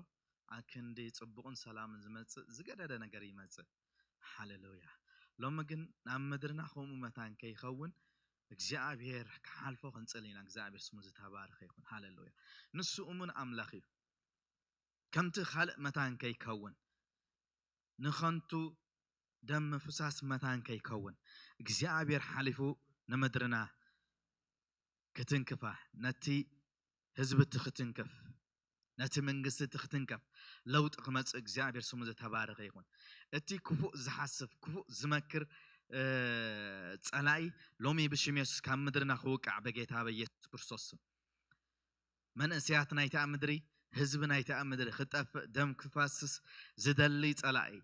ኣክንዲ ጽቡቕን ሰላምን ዝመጽእ ዝገደደ ነገር ይመጽእ። ሃሌሉያ። ሎሚ ግን ናብ ምድርና ከምኡ መታን ከይኸውን እግዚኣብሔር ክሓልፎ ክንጽል ኢና። እግዚኣብሔር ስሙ ዝተባረኸ ይኹን። ሃሌሉያ። ንሱ እሙን ኣምላኽ እዩ። ከምቲ ካልእ መታን ከይከውን፣ ንኸንቱ ደም ምፍሳስ መታን ከይከውን እግዚኣብሔር ሓሊፉ ንምድርና ክትንክፋ፣ ነቲ ህዝቢ እቲ ክትንክፍ፣ ነቲ መንግስቲ እቲ ክትንከፍ፣ ለውጢ ክመጽእ እግዚኣብሔር ስሙ ዝተባረኸ ይኹን። እቲ ክፉእ ዝሓስብ፣ ክፉእ ዝመክር፣ እ፣ ጸላኢ ሎሚ ብሽም የሱስ ካብ ምድርና ክውቃዕ በጌታ በኢየሱስ ክርስቶስ ስም። መንእሰያት ናይታ ምድሪ፣ ህዝቢ ናይታ ምድሪ ክጠፍእ፣ ደም ክፈስስ ዝደሊ ጸላኢ፣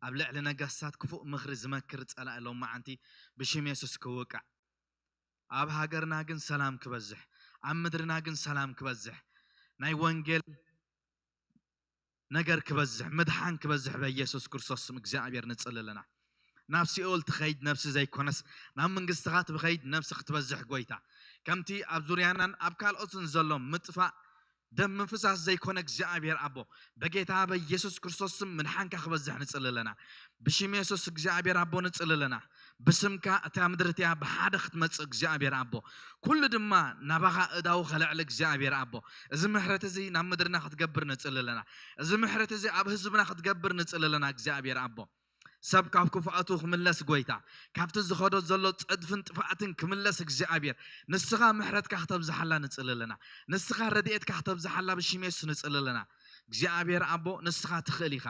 ኣብ ልዕሊ ነገስታት ክፉእ ምኽሪ ዝመክር ጸላኢ ሎማዓንቲ ብሽም የሱስ ክውቃዕ። ኣብ ሃገርና ግን ሰላም ክበዝሕ፣ ኣብ ምድርና ግን ሰላም ክበዝሕ፣ ናይ ወንጌል ነገር ክበዝሕ፣ ምድሓን ክበዝሕ በኢየሱስ ክርስቶስ ስም እግዚኣብሔር ንጽሊ ኣለና። ናብ ሲኦል ትኸይድ ነፍሲ ዘይኮነስ ናብ መንግስትኻ ትኸይድ ነፍሲ ክትበዝሕ ጎይታ፣ ከምቲ ኣብ ዙርያናን ኣብ ካልኦትን ዘሎ ምጥፋእ ደም ምፍሳስ ዘይኮነ እግዚኣብሔር ኣቦ፣ በጌታ በኢየሱስ ክርስቶስ ስም ምድሓንካ ክበዝሕ ንጽሊ ኣለና። ብሽም የሱስ እግዚኣብሔር ኣቦ ንጽሊ ኣለና። ብስምካ እታ ምድሪ እቲኣ ብሓደ ክትመጽእ እግዚኣብሔር ኣቦ፣ ኩሉ ድማ ናባኻ እዳው ከልዕል እግዚኣብሔር ኣቦ፣ እዚ ምሕረት እዚ ናብ ምድርና ክትገብር ንጽሊ ኣለና። እዚ ምሕረት እዚ ኣብ ህዝብና ክትገብር ንጽሊ ኣለና እግዚኣብሔር ኣቦ። ሰብ ካብ ክፉኣቱ ክምለስ ጎይታ፣ ካብቲ ዝኸዶ ዘሎ ጸድፍን ጥፍኣትን ክምለስ እግዚኣብሔር፣ ንስኻ ምሕረትካ ክተብዝሓላ ንጽሊ ኣለና። ንስኻ ረድኤትካ ክተብዝሓላ ብሽም የሱስ ንጽሊ ኣለና። እግዚኣብሔር ኣቦ ንስኻ ትኽእል ኢኻ።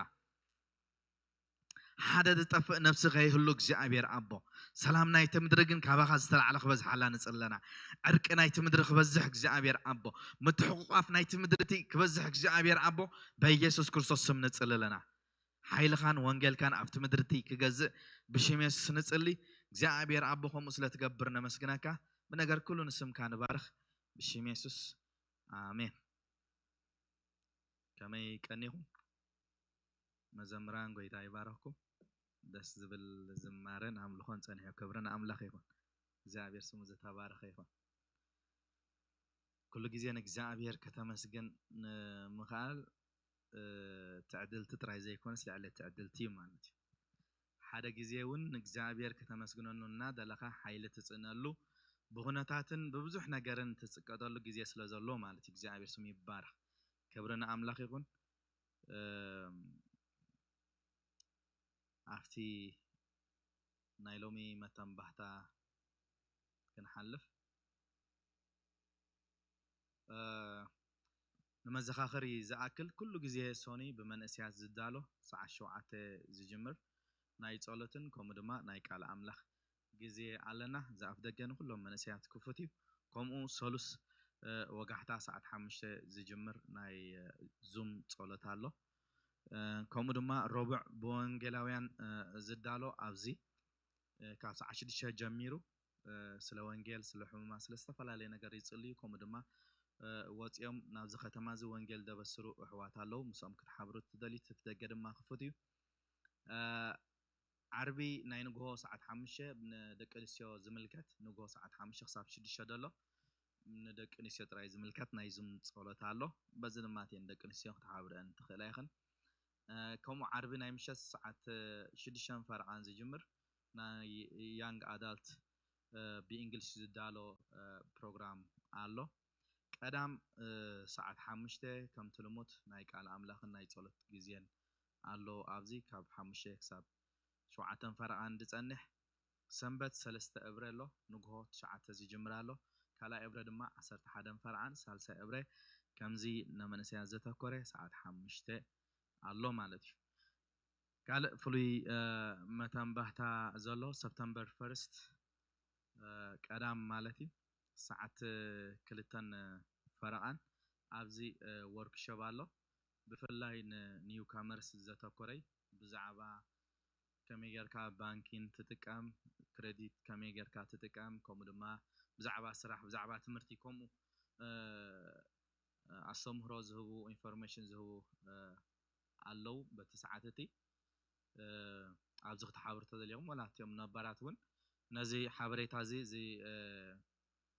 ሓደ ዝጠፍእ ነፍሲ ከይህሉ እግዚኣብሔር ኣቦ፣ ሰላም ናይቲ ምድሪ ግን ካባኻ ዝተላዕለ ክበዝሓላ ንጽሊ ኣለና። ዕርቂ ናይቲ ምድሪ ክበዝሕ እግዚኣብሔር ኣቦ፣ ምትሕቑቋፍ ናይቲ ምድሪ እቲ ክበዝሕ እግዚኣብሔር ኣቦ፣ በኢየሱስ ክርስቶስ ስም ንጽሊ ኣለና። ሓይልኻን ወንጌልካን ኣብቲ ምድሪ እቲ ክገዝእ ብሽም የሱስ ንጽሊ። እግዚኣብሔር ኣቦ ከምኡ ስለ ትገብር ነመስግነካ። ብነገር ኩሉ ንስምካ ንባርኽ ብሽም የሱስ ኣሜን። ከመይ ቀኒኹም? መዘምራን ጎይታ ይባረኽኩም። ደስ ዝብል ዝማረን ኣምልኾን ጸኒሑ። ክብሪ ንኣምላኽ ይኹን። እግዚኣብሔር ስሙ ዝተባረኸ ይኹን። ኩሉ ግዜ ንእግዚኣብሔር ከተመስግን ንምኽኣል፣ እ፣ ትዕድልቲ ጥራይ ዘይኮነስ ልዕሊ ትዕድልቲ እዩ ማለት እዩ። ሓደ ግዜ እውን ንእግዚኣብሔር ከተመስግነሉ እናደለኻ ሓይሊ ትጽእነሉ ብኹነታትን ብብዙሕ ነገርን ትጽቀጠሉ ግዜ ስለ ዘሎ ማለት እዩ። እግዚኣብሔር ስሙ ይባረኽ። ክብሪ ንኣምላኽ ይኹን። እም፣ ኣብቲ ናይ ሎሚ መተንባህታ ክንሓልፍ፣ እ፣ ንመዘኻኸሪ ዝኣክል ኩሉ ግዜ ሶኒ ብመንእሰያት ዝዳሎ ሰዓት ሸውዓተ ዝጅምር ናይ ጸሎትን ከምኡ ድማ ናይ ቃል ኣምላኽ ግዜ ኣለና። እዚ ኣፍ ደገ ንኩሎም መንእሰያት ክፉት እዩ። ከምኡ ሰሉስ፣ እ፣ ወጋሕታ ሰዓት ሓሙሽተ ዝጅምር ናይ፣ እ፣ ዙም ጸሎት ኣሎ። እ፣ ከምኡ ድማ ረቡዕ ብወንጌላውያን፣ እ፣ ዝዳሎ ኣብዚ፣ እ፣ ካብ ሰዓት ሽዱሽተ ጀሚሩ፣ እ፣ ስለ ወንጌል፣ ስለ ሕሙማት፣ ስለ ዝተፈላለየ ነገር ይጽልዩ። ከምኡ ድማ፣ እ፣ ወጺኦም ናብዚ ከተማ እዚ ወንጌል ደበስሩ ኣሕዋት ኣለዉ። ምስኦም ክትሓብሩ ትደልዩ፣ እቲ ደገ ድማ ክፉት እዩ። እ፣ ዓርቢ ናይ ንግሆ ሰዓት ሓሙሽተ ንደቂ ኣንስትዮ ዝምልከት፣ ንግሆ ሰዓት ሓሙሽተ ክሳብ ሽዱሽተ ደሎ ንደቂ ኣንስትዮ ጥራይ ዝምልከት ናይ ዙም ጸሎት ኣሎ። በዚ ድማ እተን ደቂ ኣንስትዮ ክትሓብረን ትኽእላ ኢኽን። እ፣ ከምኡ ዓርቢ ናይ ምሸት ሰዓት ሽዱሽተ ፈረቓን ዝጅምር ናይ ያንግ ኣዳልት፣ እ፣ ብእንግሊሽ ዝዳሎ፣ እ፣ ፕሮግራም ኣሎ። ቀዳም፣ እ፣ ሰዓት ሓሙሽተ ከምቲ ልሙድ ናይ ቃል ኣምላኽን ናይ ጸሎት ግዜን ኣሎ። ኣብዚ ካብ ሓሙሽተ ክሳብ ሸውዓተ ፈረቓን ዝጸንሕ። ሰንበት ሰለስተ እብረ ኣሎ፣ ንግሆ ትሽዓተ ዝጅምር ኣሎ። ካልኣይ እብረ ድማ ዓሰርተ ሓደ ፈረቓን ሳልሳይ እብረ ከምዚ ንመንእሰያት ዘተኮረ ሰዓት ሓሙሽተ ኣሎ ማለት እዩ። ካልእ ፍሉይ፣ እ፣ መተንባህታ ዘሎ ሰፕተምበር ፈርስት፣ እ፣ ቀዳም ማለት እዩ፣ ሰዓት ክልተን ፈረቓን ኣብዚ፣ እ፣ ወርክሾፕ ኣሎ። ብፍላይ ንኒውካመርስ ዘተኮረይ ብዛዕባ ከመይ ጌርካ ባንኪን ትጥቀም፣ ክሬዲት ከመይ ጌርካ ትጥቀም፣ ከምኡ ድማ ብዛዕባ ስራሕ፣ ብዛዕባ ትምህርቲ፣ ከምኡ፣ እ፣ ኣስተምህሮ ዝህቡ፣ ኢንፎርሜሽን ዝህቡ፣ እ፣ ኣለዉ። በቲ ሰዓት እቲ፣ እ፣ ኣብዚ ክትሓብሩ ተደሊኹም፣ ዋላ እቲኦም ነባራት እውን ነዚ ሓበሬታ እዚ፣ እዚ፣ እ፣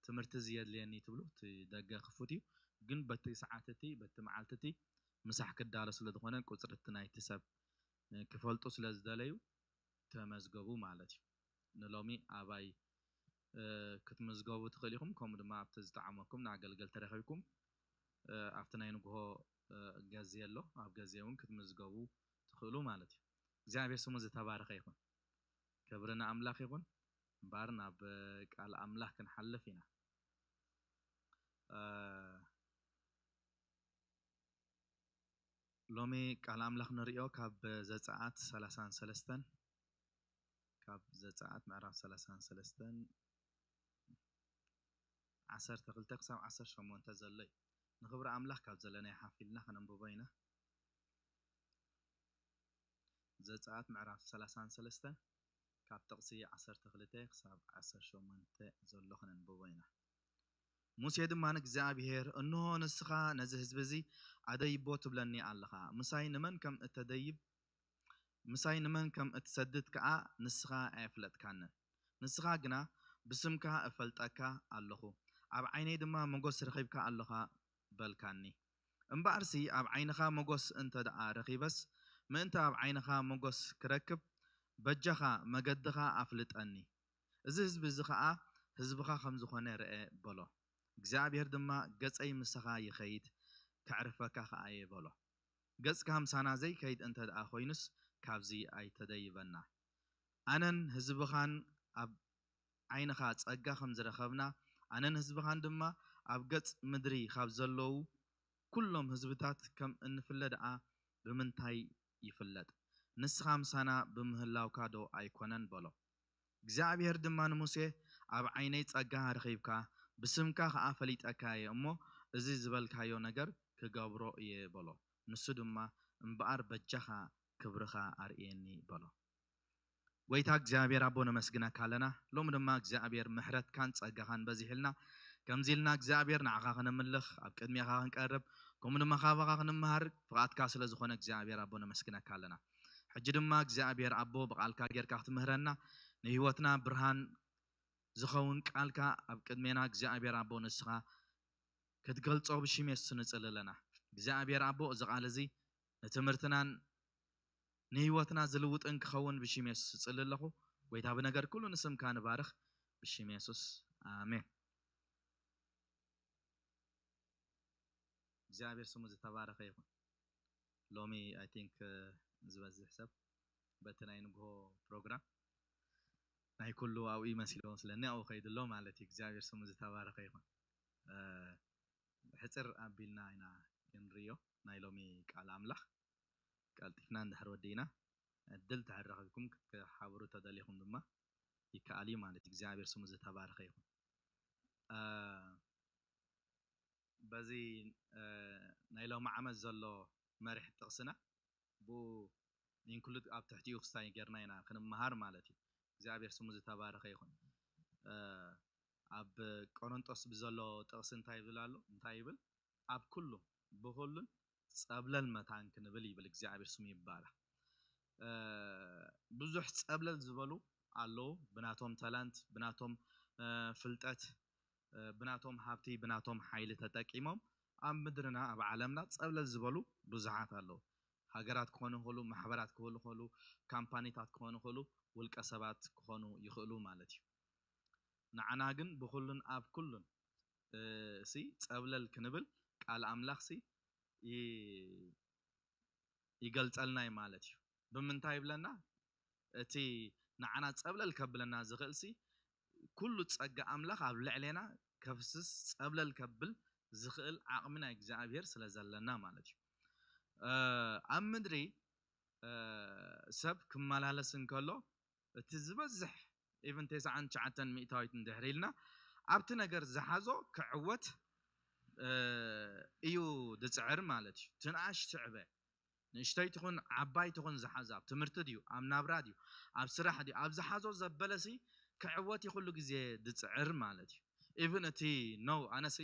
ትምህርቲ እዚ የድልየኒ ትብሉ፣ እቲ ደገ ክፉት እዩ። ግን በቲ ሰዓት እቲ በቲ መዓልቲ እቲ ምሳሕ ክዳሎ ስለ ዝኾነ ቁፅሪ እቲ ናይቲ ሰብ ክፈልጡ ስለ ዝደለዩ ተመዝገቡ ማለት እዩ። ንሎሚ ኣባይ ክትምዝገቡ ትኽእል ኢኹም። ከምኡ ድማ ኣብቲ ዝጠዓመኩም ንኣገልገልቲ ረኺብኩም ኣብቲ ናይ ንግሆ ገዜ ኣሎ፣ ኣብ ገዜ እውን ክትምዝገቡ ትኽእሉ ማለት እዩ። እግዚኣብሔር ስሙ ዝተባረኸ ይኹን። ክብሪ ንኣምላኽ ይኹን። እምበኣር ናብ ቃል ኣምላኽ ክንሓልፍ ኢና። ሎሚ ቃል ኣምላኽ ንሪኦ ካብ ዘፀኣት ሰላሳን ሰለስተን፣ ካብ ዘፀኣት ምዕራፍ ሰላሳን ሰለስተን ዓሰርተ ክልተ ክሳብ ዓሰርተ ሸሞንተ ዘሎ እዩ። ንኽብሪ ኣምላኽ ካብ ዘለናዮ ሓፍ ኢልና ከነንብቦ ኢና። ዘፀኣት ምዕራፍ ሰላሳን ሰለስተን ካብ ጥቕሲ ዓሰርተ ክልተ ክሳብ ዓሰርተ ሸሞንተ ዘሎ ከነንብቦ ኢና። ሙሴ ድማ ንእግዚኣብሔር፣ እንሆ ንስኻ ነዚ ህዝቢ እዚ ኣደይቦ ትብለኒ ኣለኻ፣ ምሳይ ንመን ከም እተደይብ፣ ምሳይ ንመን ከም እትሰድድ ከኣ ንስኻ ኣየፍለጥካንን። ንስኻ ግና፣ ብስምካ እፈልጠካ ኣለኹ፣ ኣብ ዓይነይ ድማ ሞገስ ረኺብካ ኣለኻ በልካኒ። እምበኣርሲ ኣብ ዓይንኻ ሞገስ እንተ ደኣ ረኺበስ፣ ምእንቲ ኣብ ዓይንኻ ሞገስ ክረክብ፣ በጃኻ መገድኻ ኣፍልጠኒ። እዚ ህዝቢ እዚ ኸኣ ህዝብኻ ከም ዝኾነ ርአ በሎ። እግዚኣብሔር ድማ፣ ገጸይ ምሳኻ ይኸይድ፣ ከዕርፈካ ኸኣ እየ በሎ። ገጽካ ምሳና ዘይከይድ እንተ ደኣ ኾይኑስ፣ ካብዚ ኣይተደይበና። ኣነን ህዝብኻን ኣብ ዓይንኻ ጸጋ ከም ዝረኸብና፣ ኣነን ህዝብኻን ድማ ኣብ ገጽ ምድሪ ካብ ዘለዉ ኩሎም ህዝብታት ከም እንፍለ ደኣ ብምንታይ ይፍለጥ? ንስኻ ምሳና ብምህላውካ ዶ ኣይኮነን? በሎ። እግዚኣብሔር ድማ ንሙሴ፣ ኣብ ዓይነይ ጸጋ ረኺብካ፣ ብስምካ ኸኣ ፈሊጠካ እየ እሞ፣ እዚ ዝበልካዮ ነገር ክገብሮ እየ በሎ። ንሱ ድማ፣ እምበኣር በጃኻ ክብርኻ ኣርእየኒ በሎ። ጐይታ እግዚኣብሔር ኣቦ ነመስግነካ ኣለና። ሎሚ ድማ እግዚኣብሔር ምሕረትካን ጸጋኻን በዚሕልና፣ ከምዚ ኢልና እግዚኣብሔር ንዓኻ ከነምልኽ፣ ኣብ ቅድሜኻ ክንቀርብ፣ ከምኡ ድማ ካባኻ ክንምሃር ፍቓድካ ስለ ዝኾነ እግዚኣብሔር ኣቦ ነመስግነካ ኣለና። ሕጂ ድማ እግዚኣብሔር ኣቦ ብቓልካ ጌርካ ክትምህረና፣ ንህይወትና ብርሃን ዝኸውን ቃልካ ኣብ ቅድሜና እግዚኣብሔር ኣቦ ንስኻ ክትገልጾ ብሽም የሱስ ንጽሊ ኣለና። እግዚኣብሔር ኣቦ እዚ ቃል እዚ ንትምህርትናን ንህይወትና ዝልውጥን ክኸውን ብሽም የሱስ እጽሊ ኣለኹ። ጐይታ ብነገር ኩሉ ንስምካ ንባርኽ ብሽም የሱስ ኣሜን። እግዚኣብሔር ስሙ ዝተባረኸ ይኹን። ሎሚ I think ዝበዝሕ ሰብ በቲ ናይ ንግሆ ፕሮግራም ናይ ኩሉ ኣብኡ ይመሲልዎ ስለኒ ኣብኡ ከይዱ ኣሎ ማለት እዩ። እግዚኣብሔር ስሙ ዝተባረኸ ይኹን። ሕፅር ኣቢልና ኢና ክንርእዮ ናይ ሎሚ ቃል ኣምላኽ። ቀልጢፍና እንድሕር ወዲእና ዕድል እንድሕር ረኺብኩም ክትሓብሩ ተደሊኹም ድማ ይከኣል እዩ ማለት እዩ። እግዚኣብሔር ስሙ ዝተባረኸ ይኹን። በዚ ናይ ሎሚ ዓመት ዘሎ መሪሕ ጥቕስና ብኡ ኢንክሉድ ኣብ ትሕቲኡ ክስታይ ጌርና ኢና ክንመሃር ማለት እዩ። እግዚኣብሔር ስሙ ዝተባረኸ ይኹን። ኣብ ቆሮንጦስ ብዘሎ ጥቕሲ እንታይ ይብል ኣሎ? እንታይ ይብል? ኣብ ኩሉ ብኹሉን ጸብለል መታን ክንብል ይብል። እግዚኣብሔር ስሙ ይባረኽ። ብዙሕ ጸብለል ዝበሉ ኣለዉ፣ ብናቶም ታላንት፣ ብናቶም ፍልጠት፣ ብናቶም ሃብቲ፣ ብናቶም ሓይሊ ተጠቂሞም ኣብ ምድርና ኣብ ዓለምና ጸብለል ዝበሉ ብዙሓት ኣለዉ። ሃገራት ክኾኑ ይኽእሉ፣ ማሕበራት ክኾኑ ይኽእሉ፣ ካምፓኒታት ክኾኑ ይኽእሉ፣ ውልቀ ሰባት ክኾኑ ይኽእሉ ማለት እዩ። ንዓና ግን ብኹሉን ኣብ ኩሉን ሲ ጸብለል ክንብል ቃል ኣምላኽ ሲ ይገልጸልና እዩ ማለት እዩ። ብምንታይ ይብለና? እቲ ንዓና ጸብለል ከብለና ዝኽእል ሲ ኩሉ ጸጋ ኣምላኽ ኣብ ልዕሌና ከፍስስ ጸብለል ከብል ዝኽእል ዓቕሚ ናይ እግዚኣብሔር ስለ ዘለና ማለት እዩ። ኣብ ምድሪ ሰብ ክመላለስ እንከሎ እቲ ዝበዝሕ ኢቭን ተስዓን ትሽዓተን ሚእታዊት እንድሕር ኢልና ኣብቲ ነገር ዝሓዞ ክዕወት እዩ ዝፅዕር ማለት እዩ። ትንኣሽ ትዕበ ንእሽተይ ትኹን ዓባይ ትኹን ዝሓዛ ኣብ ትምህርቲ ድዩ ኣብ ናብራ ድዩ ኣብ ስራሕ ድዩ ኣብ ዝሓዞ ዘበለሲ ክዕወት ይኹሉ ግዜ ዝፅዕር ማለት እዩ። ኢቭን እቲ ነው ኣነሲ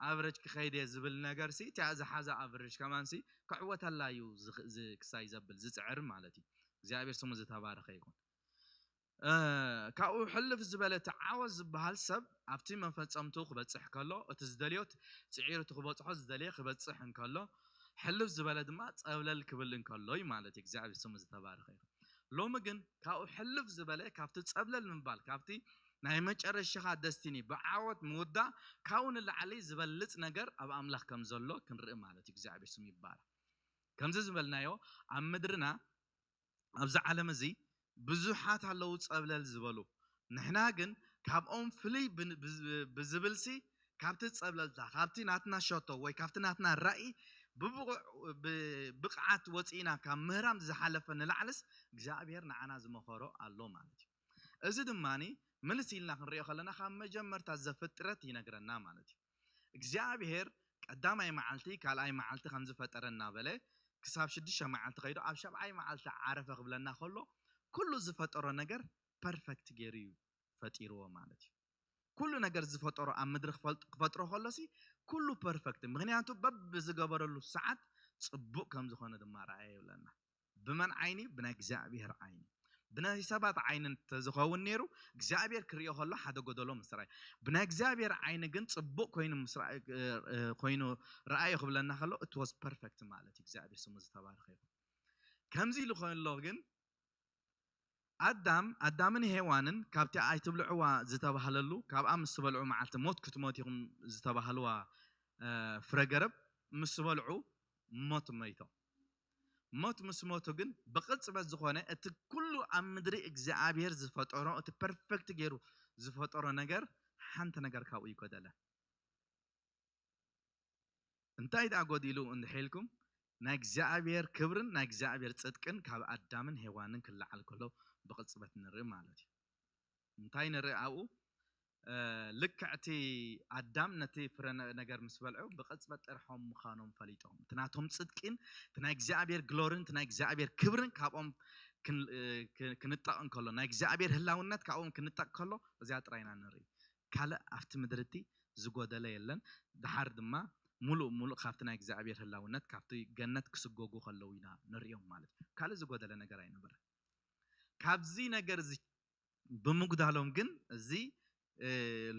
ኣቨረጅ ክኸይድ እየ ዝብል ነገር ሲ እቲኣ ዝሓዛ ኣቨረጅ ከማን ሲ ክዕወተላ እዩ ክሳይ ዘብል ዝፅዕር ማለት እዩ። እግዚኣብሔር ስሙ ዝተባረኸ ይኹን። ካብኡ ሕልፍ ዝበለ እቲ ዓወት ዝበሃል ሰብ ኣብቲ መፈጸምቱ ክበጽሕ ከሎ፣ እቲ ዝደልዮ፣ ጽዒሩ እቲ ክበጽሖ ዝደልየ ክበጽሕ እንከሎ፣ ሕልፍ ዝበለ ድማ ጸብለል ክብል እንከሎ እዩ ማለት እዩ። እግዚኣብሔር ስሙ ዝተባረኸ ይኹን። ሎሚ ግን ካብኡ ሕልፍ ዝበለ፣ ካብቲ ጸብለል ምባል፣ ካብቲ ናይ መጨረሻኻ ደስቲኒ ብዓወት ምውዳእ፣ ካብኡ ንላዕሊ ዝበልጽ ነገር ኣብ ኣምላኽ ከም ዘሎ ክንርኢ ማለት እዩ። እግዚኣብሔር ስሙ ይባረኽ። ከምዚ ዝበልናዮ፣ ኣብ ምድርና፣ ኣብዚ ዓለም እዚ ብዙሓት ኣለዉ ጸብለል ዝበሉ። ንሕና ግን ካብኦም ፍልይ ብን-፣ ብዝ-፣ ብዝብልሲ፣ ካብቲ ጸብለልታ፣ ካብቲ ናትና ሸቶ ወይ ካብቲ ናትና ራእይ ብብቑዕ-፣ ብብቕዓት ወጺእና ካብ ምህራም ዝሓለፈ ንላዕልስ እግዚኣብሔር ንዓና ዝመኸሮ ኣሎ ማለት እዩ። እዚ ድማኒ ምልስ ኢልና ክንሪኦ ከለና ካብ መጀመርታ ዘፍጥረት ይነግረና ማለት እዩ። እግዚኣብሔር ቀዳማይ መዓልቲ፣ ካልኣይ መዓልቲ ከም ዝፈጠረ እናበለ ክሳብ ሽዱሽተ መዓልቲ ከይዱ ኣብ ሸብዓይ መዓልቲ ዓረፈ ክብለና ከሎ፣ ኩሉ ዝፈጠሮ ነገር ፐርፈክት ገይሩ እዩ ፈጢርዎ ማለት እዩ። ኩሉ ነገር ዝፈጠሮ ኣብ ምድሪ ክፈልጥ-፣ ክፈጥሮ ከሎሲ ኩሉ ፐርፈክት፣ ምኽንያቱ በብዝገበረሉ ሰዓት ጽቡቕ ከም ዝኾነ ድማ ረኣየ ይብለና። ብመን ዓይኒ? ብናይ እግዚኣብሔር ዓይኒ። ብናይ ሰባት ዓይኒ እንተዝኸውን ነይሩ፣ እግዚኣብሔር ክርእዮ ከሎ ሓደ ጎደሎ ምስራይ። ብናይ እግዚኣብሔር ዓይኒ ግን ጽቡቕ ኮይኑ ምስራ-፣ እ፣ እ፣ ኮይኑ ረኣዮ ክብለና ከሎ፣ it was perfect ማለት እዩ። እግዚኣብሔር ስሙ ዝተባረኸ ይኹን። ከምዚ ኢሉ ከሎ ግን ኣዳም፣ ኣዳምን ሄዋንን ካብቲ ኣይትብልዕዋ ዝተባህለሉ፣ ካብኣ ምስ ዝበልዑ መዓልቲ ሞት ክትሞት ኢኹም ዝተባህልዋ፣ እ፣ ፍረ ገረብ ምስ በልዑ ሞት ሞይቶም። ሞት ምስ ሞቱ ግን ብቕጽበት ዝኾነ እቲ ኩሉ ኣብ ምድሪ እግዚኣብሔር ዝፈጠሮ፣ እቲ ፐርፌክት ገይሩ ዝፈጠሮ ነገር፣ ሓንቲ ነገር ካብኡ ይጎደለ። እንታይ ደኣ ጎዲሉ እንድሕር ኢልኩም፣ ናይ እግዚኣብሔር ክብርን ናይ እግዚኣብሔር ጽድቅን ካብ ኣዳምን ሄዋንን ክለዓል ከሎ ብቕጽበት ንርኢ ማለት እዩ። እንታይ ንርኢ ኣብኡ? እ፣ ልክዕ እቲ ኣዳም ነቲ ፍረ ነ-፣ ነገር ምስ በልዑ ብቕጽበት ጥርሖም ምዃኖም ፈሊጦም። እቲ ናቶም ጽድቂን እቲ ናይ እግዚኣብሔር ግሎሪን እቲ ናይ እግዚኣብሔር ክብርን ካብኦም ክን-፣ እ፣ ክ-፣ ክንጠቕ እንከሎ፣ ናይ እግዚኣብሔር ህላውነት ካብኦም ክንጠቕ ከሎ፣ እዚኣ ጥራይ ኢና ንርኢ። ካልእ ኣብቲ ምድሪ እቲ ዝጎደለ የለን። ደሓር ድማ ምሉእ ምሉእ ካብቲ ናይ እግዚኣብሔር ህላውነት፣ ካብቲ ገነት ክስጎጉ ከለዉ ኢና ንርእዮም ማለት እዩ። ካልእ ዝጎደለ ነገር ኣይነበረን። ካብዚ ነገር እዚ ብምጉዳሎም ግን እዚ፣ እ፣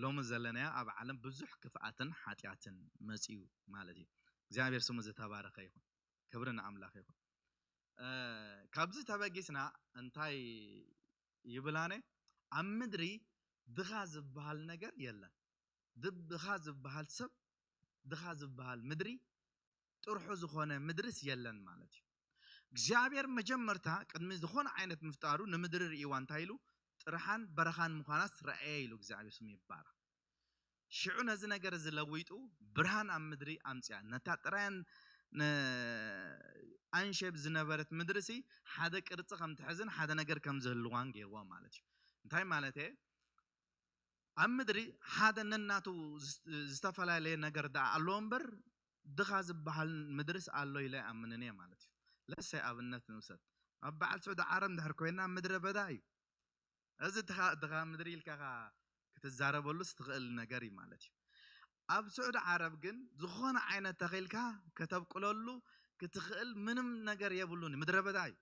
ሎሚ ዘለናዮ ኣብ ዓለም ብዙሕ ክፍኣትን ሓጢኣትን መጺኡ ማለት እዩ። እግዚኣብሔር ስሙ ዝተባረኸ ይኹን። ክብሪ ንኣምላኽ ይኹን። እ፣ ካብዚ ተበጊስና እንታይ ይብል ኣነ? ኣብ ምድሪ ድኻ ዝበሃል ነገር የለን። ድኻ ዝበሃል ሰብ፣ ድኻ ዝበሃል ምድሪ፣ ጥርሑ ዝኾነ ምድርስ የለን ማለት እዩ። እግዚኣብሔር መጀመርታ ቅድሚ ዝኾነ ዓይነት ምፍጣሩ ንምድሪ ርእይዋ እንታይ ኢሉ? ጥርሓን በረኻን ምዃናስ ረኣየ ኢሉ እግዚኣብሔር ስሙ ይባረኽ። ሽዑ ነዚ ነገር እዚ ለዊጡ ብርሃን ኣብ ምድሪ ኣምጽኣ። ነታ ጥራያን ነ-፣ ኣንሼብ ዝነበረት ምድሪ ሲ ሓደ ቅርጺ ከም ትሕዝን ሓደ ነገር ከም ዝህልዋን ገይርዋ ማለት እዩ። እንታይ ማለት እየ? ኣብ ምድሪ ሓደ ነናቱ ዝስ-፣ ዝተፈላለየ ነገር ደኣ ኣለዎ እምበር፣ ድኻ ዝበሃል ምድርስ ኣሎ ኢለ ኣይኣምንን እየ ማለት እዩ። ለሰይ ኣብነት ንውሰድ። ኣብ በዓል ስዑዲ ዓረብ እንድሕር ኮይና ምድረ በዳ እዩ። እዚ ድኻ፣ ድኻ ምድሪ ኢልካ ክትዛረበሉስ ትኽእል ነገር እዩ ማለት እዩ። ኣብ ስዑዲ ዓረብ ግን ዝኾነ ዓይነት ተኺልካ ከተብቁለሉ ክትኽእል ምንም ነገር የብሉን እዩ። ምድረ በዳ እዩ።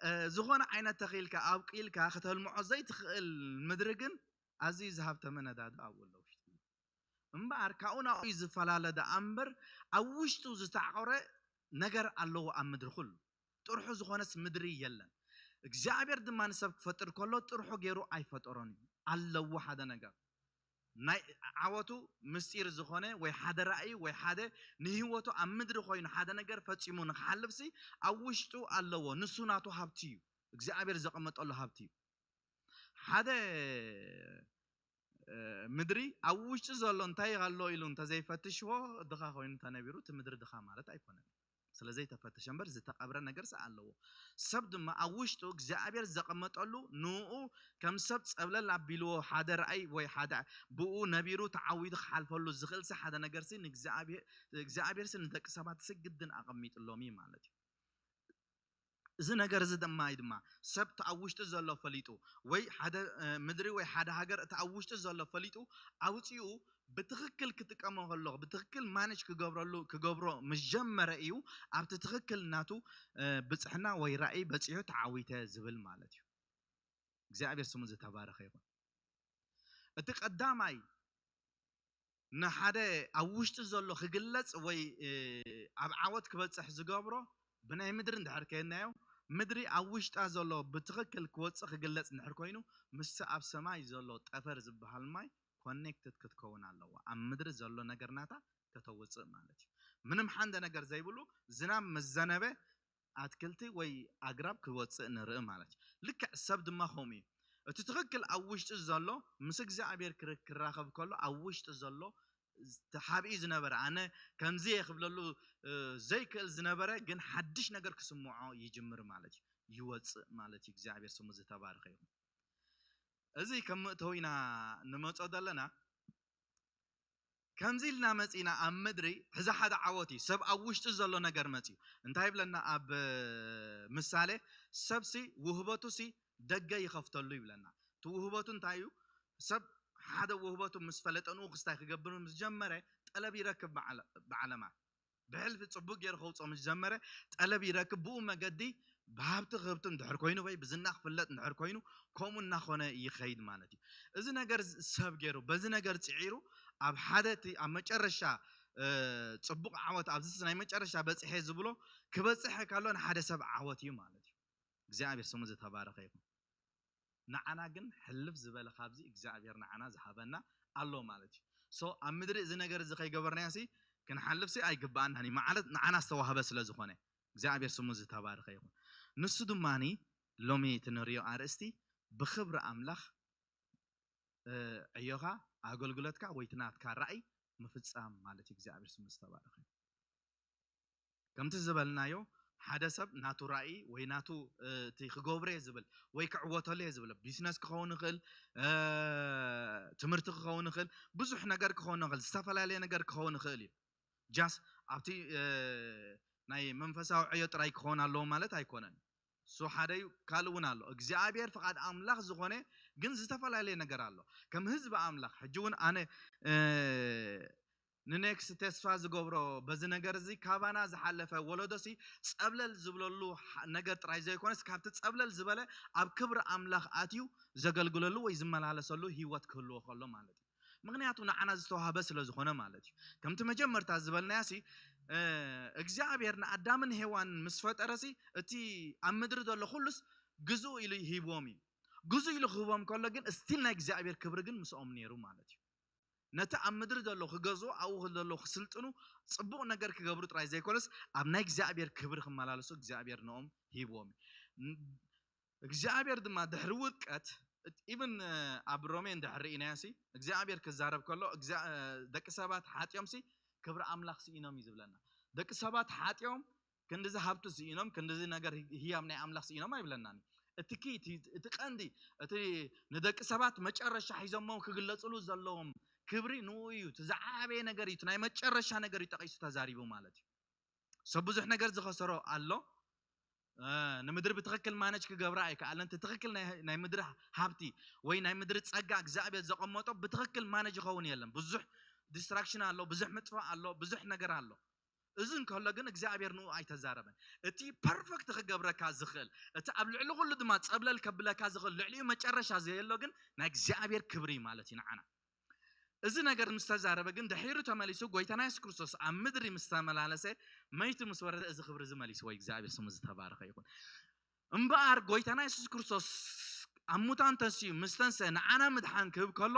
እ፣ ዝኾነ ዓይነት ተኺልካ ኣብቂልካ ከተልምዖ ዘይትኽእል ምድሪ ግን ኣዝዩ ዝሃብተመ ነዳዲ ኣብኡ ኣሎ ውሽጢ። እምበኣር ካብኡ ናብኡ እዩ ዝፈላለ ደኣ እምበር ኣብ ውሽጡ ዝተዓቑረ ነገር ኣለዎ ኣብ ምድሪ ኩሉ። ጥርሑ ዝኾነስ ምድሪ የለን። እግዚኣብሔር ድማ ንሰብ ክፈጥር ከሎ ጥርሑ ገይሩ ኣይፈጠሮን እዩ። ኣለዎ ሓደ ነገር። ናይ ዓወቱ ምስጢር ዝኾነ ወይ ሓደ ራእይ ወይ ሓደ ንህይወቱ ኣብ ምድሪ ኮይኑ ሓደ ነገር ፈጺሙ ንክሓልፍሲ ኣብ ውሽጡ ኣለዎ። ንሱ ናቱ ሃብቲ እዩ። እግዚኣብሔር ዘቐመጠሉ ሃብቲ እዩ። ሓደ፣ እ፣ ምድሪ ኣብ ውሽጡ ዘሎ እንታይ ኣሎ ኢሉ እንተዘይፈትሽዎ ድኻ ኮይኑ እንተነቢሩ እቲ ምድሪ ድኻ ማለት ኣይኮነን። ስለ ዘይተፈተሸ እምበር ዝተቐብረ ነገርስ ኣለዎ። ሰብ ድማ ኣብ ውሽጡ እግዚኣብሔር ዘቐመጠሉ ንኡ ከም ሰብ ጸብለል ኣቢልዎ ሓደ ራእይ ወይ ሓደ ብኡ ነቢሩ ተዓዊቱ ክሓልፈሉ ዝኽእልሲ ሓደ ነገርሲ ንእግዚኣብሔር፣ እግዚኣብሔርሲ ንደቂ ሰባትሲ ግድን ኣቐሚጥሎም እዩ ማለት እዩ። እዚ ነገር እዚ ድማ እዩ ድማ ሰብ እቲ ኣብ ውሽጢ ዘሎ ፈሊጡ ወይ ሓደ፣ እ፣ ምድሪ ወይ ሓደ ሃገር እቲ ኣብ ውሽጢ ዘሎ ፈሊጡ ኣውፂኡ ብትኽክል ክጥቀሞ ከሎ ብትኽክል ማነጅ ክገብረሉ ክገብሮ ምስ ጀመረ እዩ ኣብቲ ትኽክል ናቱ ብፅሕና ወይ ራእይ በፂሑ ተዓዊተ ዝብል ማለት እዩ። እግዚኣብሔር ስሙ ዝተባረኸ ይኹን። እቲ ቀዳማይ ንሓደ ኣብ ውሽጢ ዘሎ ክግለጽ ወይ ኣብ ዓወት ክበጽሕ ዝገብሮ ብናይ ምድሪ እንድሕር ከየናዮ ምድሪ ኣብ ውሽጣ ዘሎ ብትኽክል ክወፅእ ክግለጽ እንድሕር ኮይኑ ምስቲ ኣብ ሰማይ ዘሎ ጠፈር ዝበሃል ማይ ኮኔክትድ ክትከውን ኣለዋ። ኣብ ምድሪ ዘሎ ነገር ናታ ከተውፅእ ማለት እዩ። ምንም ሓንደ ነገር ዘይብሉ ዝናብ ምስ ዘነበ ኣትክልቲ ወይ ኣግራብ ክወፅእ ንርኢ ማለት እዩ። ልክዕ ሰብ ድማ ከምኡ እዩ። እቲ ትኽክል ኣብ ውሽጢ ዘሎ ምስ እግዚኣብሔር ክራኸብ ከሎ ኣብ ውሽጢ ዘሎ ተሓቢኡ ዝነበረ ኣነ ከምዚ እየ ክብለሉ ዘይክእል ዝነበረ ግን ሓድሽ ነገር ክስምዖ ይጅምር ማለት እዩ። ይወፅእ ማለት እዩ። እግዚኣብሔር ስሙ ዝተባረኸ ይኹን። እዚ ከም መእተዊ ኢና ንመፆ ዘለና። ከምዚ ኢልና መፂና ኣብ ምድሪ ሕዚ ሓደ ዓወት እዩ። ሰብ ኣብ ውሽጢ ዘሎ ነገር መፂኡ እንታይ ይብለና ኣብ ምሳሌ? ሰብሲ ውህበቱሲ ደገ ይኸፍተሉ ይብለና። እቲ ውህበቱ እንታይ እዩ? ሰብ ሓደ ውህበቱ ምስ ፈለጠ ንኡ ክስታይ ክገብር ምስ ጀመረ ጠለብ ይረክብ። ብዓለማ ብሕልፊ ፅቡቅ ገይሩ ከውፅኦ ምስ ጀመረ ጠለብ ይረክብ። ብኡ መገዲ ብሃብቲ ክህብቲ እንድሕር ኮይኑ ወይ ብዝና ክፍለጥ እንድሕር ኮይኑ ከምኡ እናኾነ ይኸይድ ማለት እዩ። እዚ ነገር ሰብ ገይሩ በዚ ነገር ፅዒሩ ኣብ ሓደ እቲ ኣብ መጨረሻ ፅቡቅ ዓወት ኣብዚ ናይ መጨረሻ በፅሐ ዝብሎ ክበፅሐ ካሎ ንሓደ ሰብ ዓወት እዩ ማለት እዩ። እግዚኣብሔር ስሙ ዝተባረኸ ይኹን። ንዓና ግን ሕልፍ ዝበለ ካብዚ እግዚኣብሔር ንዓና ዝሃበና ኣሎ ማለት እዩ። ሶ ኣብ ምድሪ እዚ ነገር እዚ ከይገበርናዮ ሲ ክንሓልፍ ሲ ኣይግባኣናን እዩ ማለት ንዓና ዝተዋህበ ስለ ዝኾነ እግዚኣብሔር ስሙ ዝተባረኸ ይኹን። ንሱ ድማኒ ሎሚ እቲ ንሪኦ ኣርእስቲ ብክብሪ ኣምላኽ ዕዮኻ ኣገልግሎትካ ወይ እቲ ናትካ ራእይ ምፍፃም ማለት እዩ። እግዚኣብሔር ስሙ ዝተባረኸ ከምቲ ዝበልናዮ ሓደ ሰብ ናቱ ራእይ ወይ ናቱ እቲ ክገብሮ እየ ዝብል ወይ ክዕወተሉ እየ ዝብል ቢዝነስ ክኸውን ይኽእል፣ ትምህርቲ ክኸውን ይኽእል፣ ብዙሕ ነገር ክኸውን ይኽእል፣ ዝተፈላለየ ነገር ክኸውን ይኽእል እዩ። ጃስ ኣብቲ ናይ መንፈሳዊ ዕዮ ጥራይ ክኸውን ኣለዎ ማለት ኣይኮነን። እሱ ሓደ እዩ። ካልእ እውን ኣሎ እግዚኣብሔር ፍቓድ ኣምላኽ ዝኾነ ግን ዝተፈላለየ ነገር ኣሎ። ከም ህዝቢ ኣምላኽ ሕጂ እውን ኣነ ንኔክስት ተስፋ ዝገብሮ በዚ ነገር እዚ ካባና ዝሓለፈ ወለዶሲ ጸብለል ዝብለሉ ነገር ጥራይ ዘይኮነስ ካብቲ ጸብለል ዝበለ ኣብ ክብሪ ኣምላኽ ኣትዩ ዘገልግለሉ ወይ ዝመላለሰሉ ህይወት ክህልዎ ከሎ ማለት እዩ። ምክንያቱ ንዓና ዝተዋህበ ስለ ዝኾነ ማለት እዩ። ከምቲ መጀመርታ ዝበልናያ ሲ እግዚኣብሔር ንኣዳምን ሄዋን ምስ ፈጠረ ሲ እቲ ኣብ ምድሪ ዘሎ ኩሉስ ግዝኡ ኢሉ ሂብዎም እዩ። ግዝኡ ኢሉ ክህቦም ከሎ ግን ስቲል ናይ እግዚኣብሔር ክብሪ ግን ምስኦም ነይሩ ማለት እዩ። ነቲ ኣብ ምድሪ ዘሎ ክገዝኡ ኣብኡ ዘለዉ ክስልጥኑ ፅቡቕ ነገር ክገብሩ ጥራይ ዘይኮነስ ኣብ ናይ እግዚኣብሔር ክብሪ ክመላለሱ እግዚኣብሔር ንኦም ሂብዎም እዩ። እግዚኣብሔር ድማ ድሕሪ ውድቀት ኢብን ኣብ ሮሜ እንድሕር ርኢናዮ ሲ እግዚኣብሔር ክዛረብ ከሎ ደቂ ሰባት ሓጢኦም ሲ ክብሪ ኣምላኽ ስኢኖም እዩ ዝብለና። ደቂ ሰባት ሓጢኦም ክንድዚ ሃብቲ ስኢኖም ክንድዚ ነገር ህያብ ናይ ኣምላኽ ስኢኖም ኣይብለናን። እቲ ኪ እቲ ቀንዲ እቲ ንደቂ ሰባት መጨረሻ ሒዞሞ ክግለፅሉ ዘለዎም ክብሪ ንኡ እዩ። እቲ ዝዓበየ ነገር እዩ። ናይ መጨረሻ ነገር እዩ ጠቂሱ ተዛሪቡ ማለት እዩ። ሰብ ብዙሕ ነገር ዝኸሰሮ ኣሎ። ንምድሪ ብትኽክል ማነጅ ክገብራ ኣይከኣለን። እቲ ትኽክል ናይ ምድሪ ሃብቲ ወይ ናይ ምድሪ ፀጋ እግዚኣብሔር ዘቐመጦ ብትኽክል ማነጅ ይኸውን የለን። ብዙሕ ዲስትራክሽን ኣሎ፣ ብዙሕ ምጥፋእ ኣሎ፣ ብዙሕ ነገር ኣሎ። እዚ እንከሎ ግን እግዚኣብሔር ንኡ ኣይተዛረበን። እቲ ፐርፌክት ክገብረካ ዝኽእል እቲ ኣብ ልዕሊ ኩሉ ድማ ፀብለል ከብለካ ዝኽእል ልዕሊኡ መጨረሻ ዘየሎ ግን ናይ እግዚኣብሔር ክብሪ ማለት እዩ ንዓና። እዚ ነገር ምስ ተዛረበ ግን ድሒሩ ተመሊሱ ጎይታና የሱስ ክርስቶስ ኣብ ምድሪ ምስ ተመላለሰ መይቱ ምስ ወረደ እዚ ክብሪ እዚ መሊስዎ እግዚኣብሔር ስሙ ዝተባረኸ ይኹን። እምበኣር ጎይታና የሱስ ክርስቶስ ኣብ ሙታን ተንስኡ ምስ ተንስአ ንዓና ምድሓን ክህብ ከሎ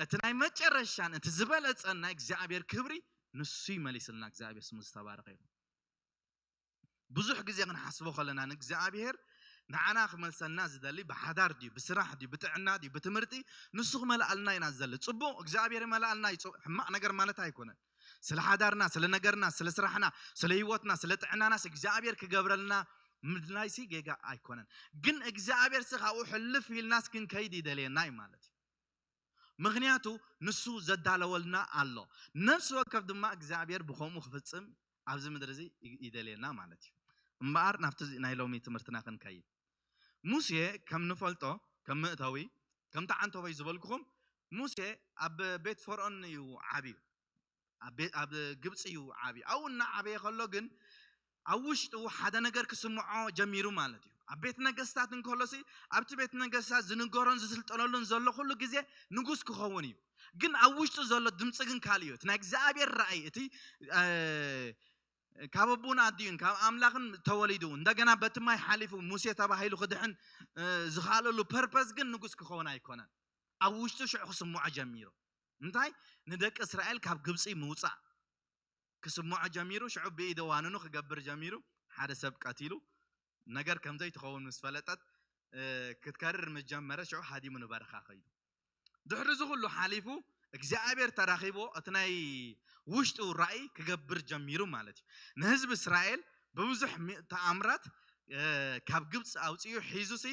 እቲ ናይ መጨረሻን እቲ ዝበለጸን ናይ እግዚኣብሔር ክብሪ ንሱ ይመሊስልና። እግዚኣብሔር ስሙ ዝተባረኸ ይኹን። ብዙሕ ግዜ ክንሓስቦ ከለና ንእግዚኣብሔር ንዓና ክመልሰልና ዝደሊ ብሓዳር ድዩ ብስራሕ ድዩ ብጥዕና ድዩ ብትምህርቲ ንሱ ክመልኣልና ኢና ዝደሊ። ፅቡቕ እግዚኣብሔር ይመልኣልና እዩ። ሕማቕ ነገር ማለት ኣይኮነን። ስለ ሓዳርና ስለ ነገርና ስለ ስራሕና ስለ ህይወትና ስለ ጥዕናናስ እግዚኣብሔር ክገብረልና ምድላይሲ ጌጋ ኣይኮነን። ግን እግዚኣብሔር ሲ ካብኡ ሕልፍ ኢልናስ ክንከይድ ይደልየና እዩ ማለት እዩ። ምክንያቱ ንሱ ዘዳለወልና ኣሎ። ነፍሲ ወከፍ ድማ እግዚኣብሔር ብከምኡ ክፍፅም ኣብዚ ምድሪ እዚ ይደልየና ማለት እዩ። እምበኣር ናብቲ ናይ ሎሚ ትምህርትና ክንከይድ ሙሴ ከም ንፈልጦ ከም መእተዊ ከምቲ ዓንተቦይ ዝበልኩኹም ሙሴ ኣብ ቤት ፈርዖን እዩ ዓብዩ። ኣብ ቤ- ኣብ ግብፂ እዩ ዓብዩ። ኣብኡ እናዓበየ ከሎ ግን ኣብ ውሽጡ ሓደ ነገር ክስምዖ ጀሚሩ ማለት እዩ። ኣብ ቤት ነገስታት እንከሎሲ ኣብቲ ቤት ነገስታት ዝንገሮን ዝስልጠነሉን ዘሎ ኩሉ ግዜ ንጉስ ክኸውን እዩ። ግን ኣብ ውሽጡ ዘሎ ድምፂ ግን ካልእ እዩ። እቲ ናይ እግዚኣብሔር ራእይ፣ እቲ እ፣ ካብ ኣቡን ኣዲኡን ካብ ኣምላኽን ተወሊዱ እንደገና በቲ ማይ ሓሊፉ ሙሴ ተባሂሉ ክድሕን እ፣ ዝኻለሉ ፐርፐስ ግን ንጉስ ክኸውን ኣይኮነን። ኣብ ውሽጡ ሽዑ ክስምዖ ጀሚሩ። እንታይ? ንደቂ እስራኤል ካብ ግብፂ ምውፃእ ክስምዖ ጀሚሩ። ሽዑ ብኢደ ዋንኑ ክገብር ጀሚሩ። ሓደ ሰብ ቀቲሉ ነገር ከም ዘይትኸውን ምስ ፈለጠት እ፣ ክትከርር ምስ ጀመረ ሽዑ ሃዲሙ ንበረኻ ከይዱ። ድሕሪ እዚ ኩሉ ሓሊፉ እግዚኣብሔር ተራኺቦ እቲ ናይ ውሽጡ ራእይ ክገብር ጀሚሩ ማለት እዩ። ንህዝቢ እስራኤል ብብዙሕ ሚ- ተኣምራት እ፣ ካብ ግብፂ ኣውፅኡ ሒዙሲ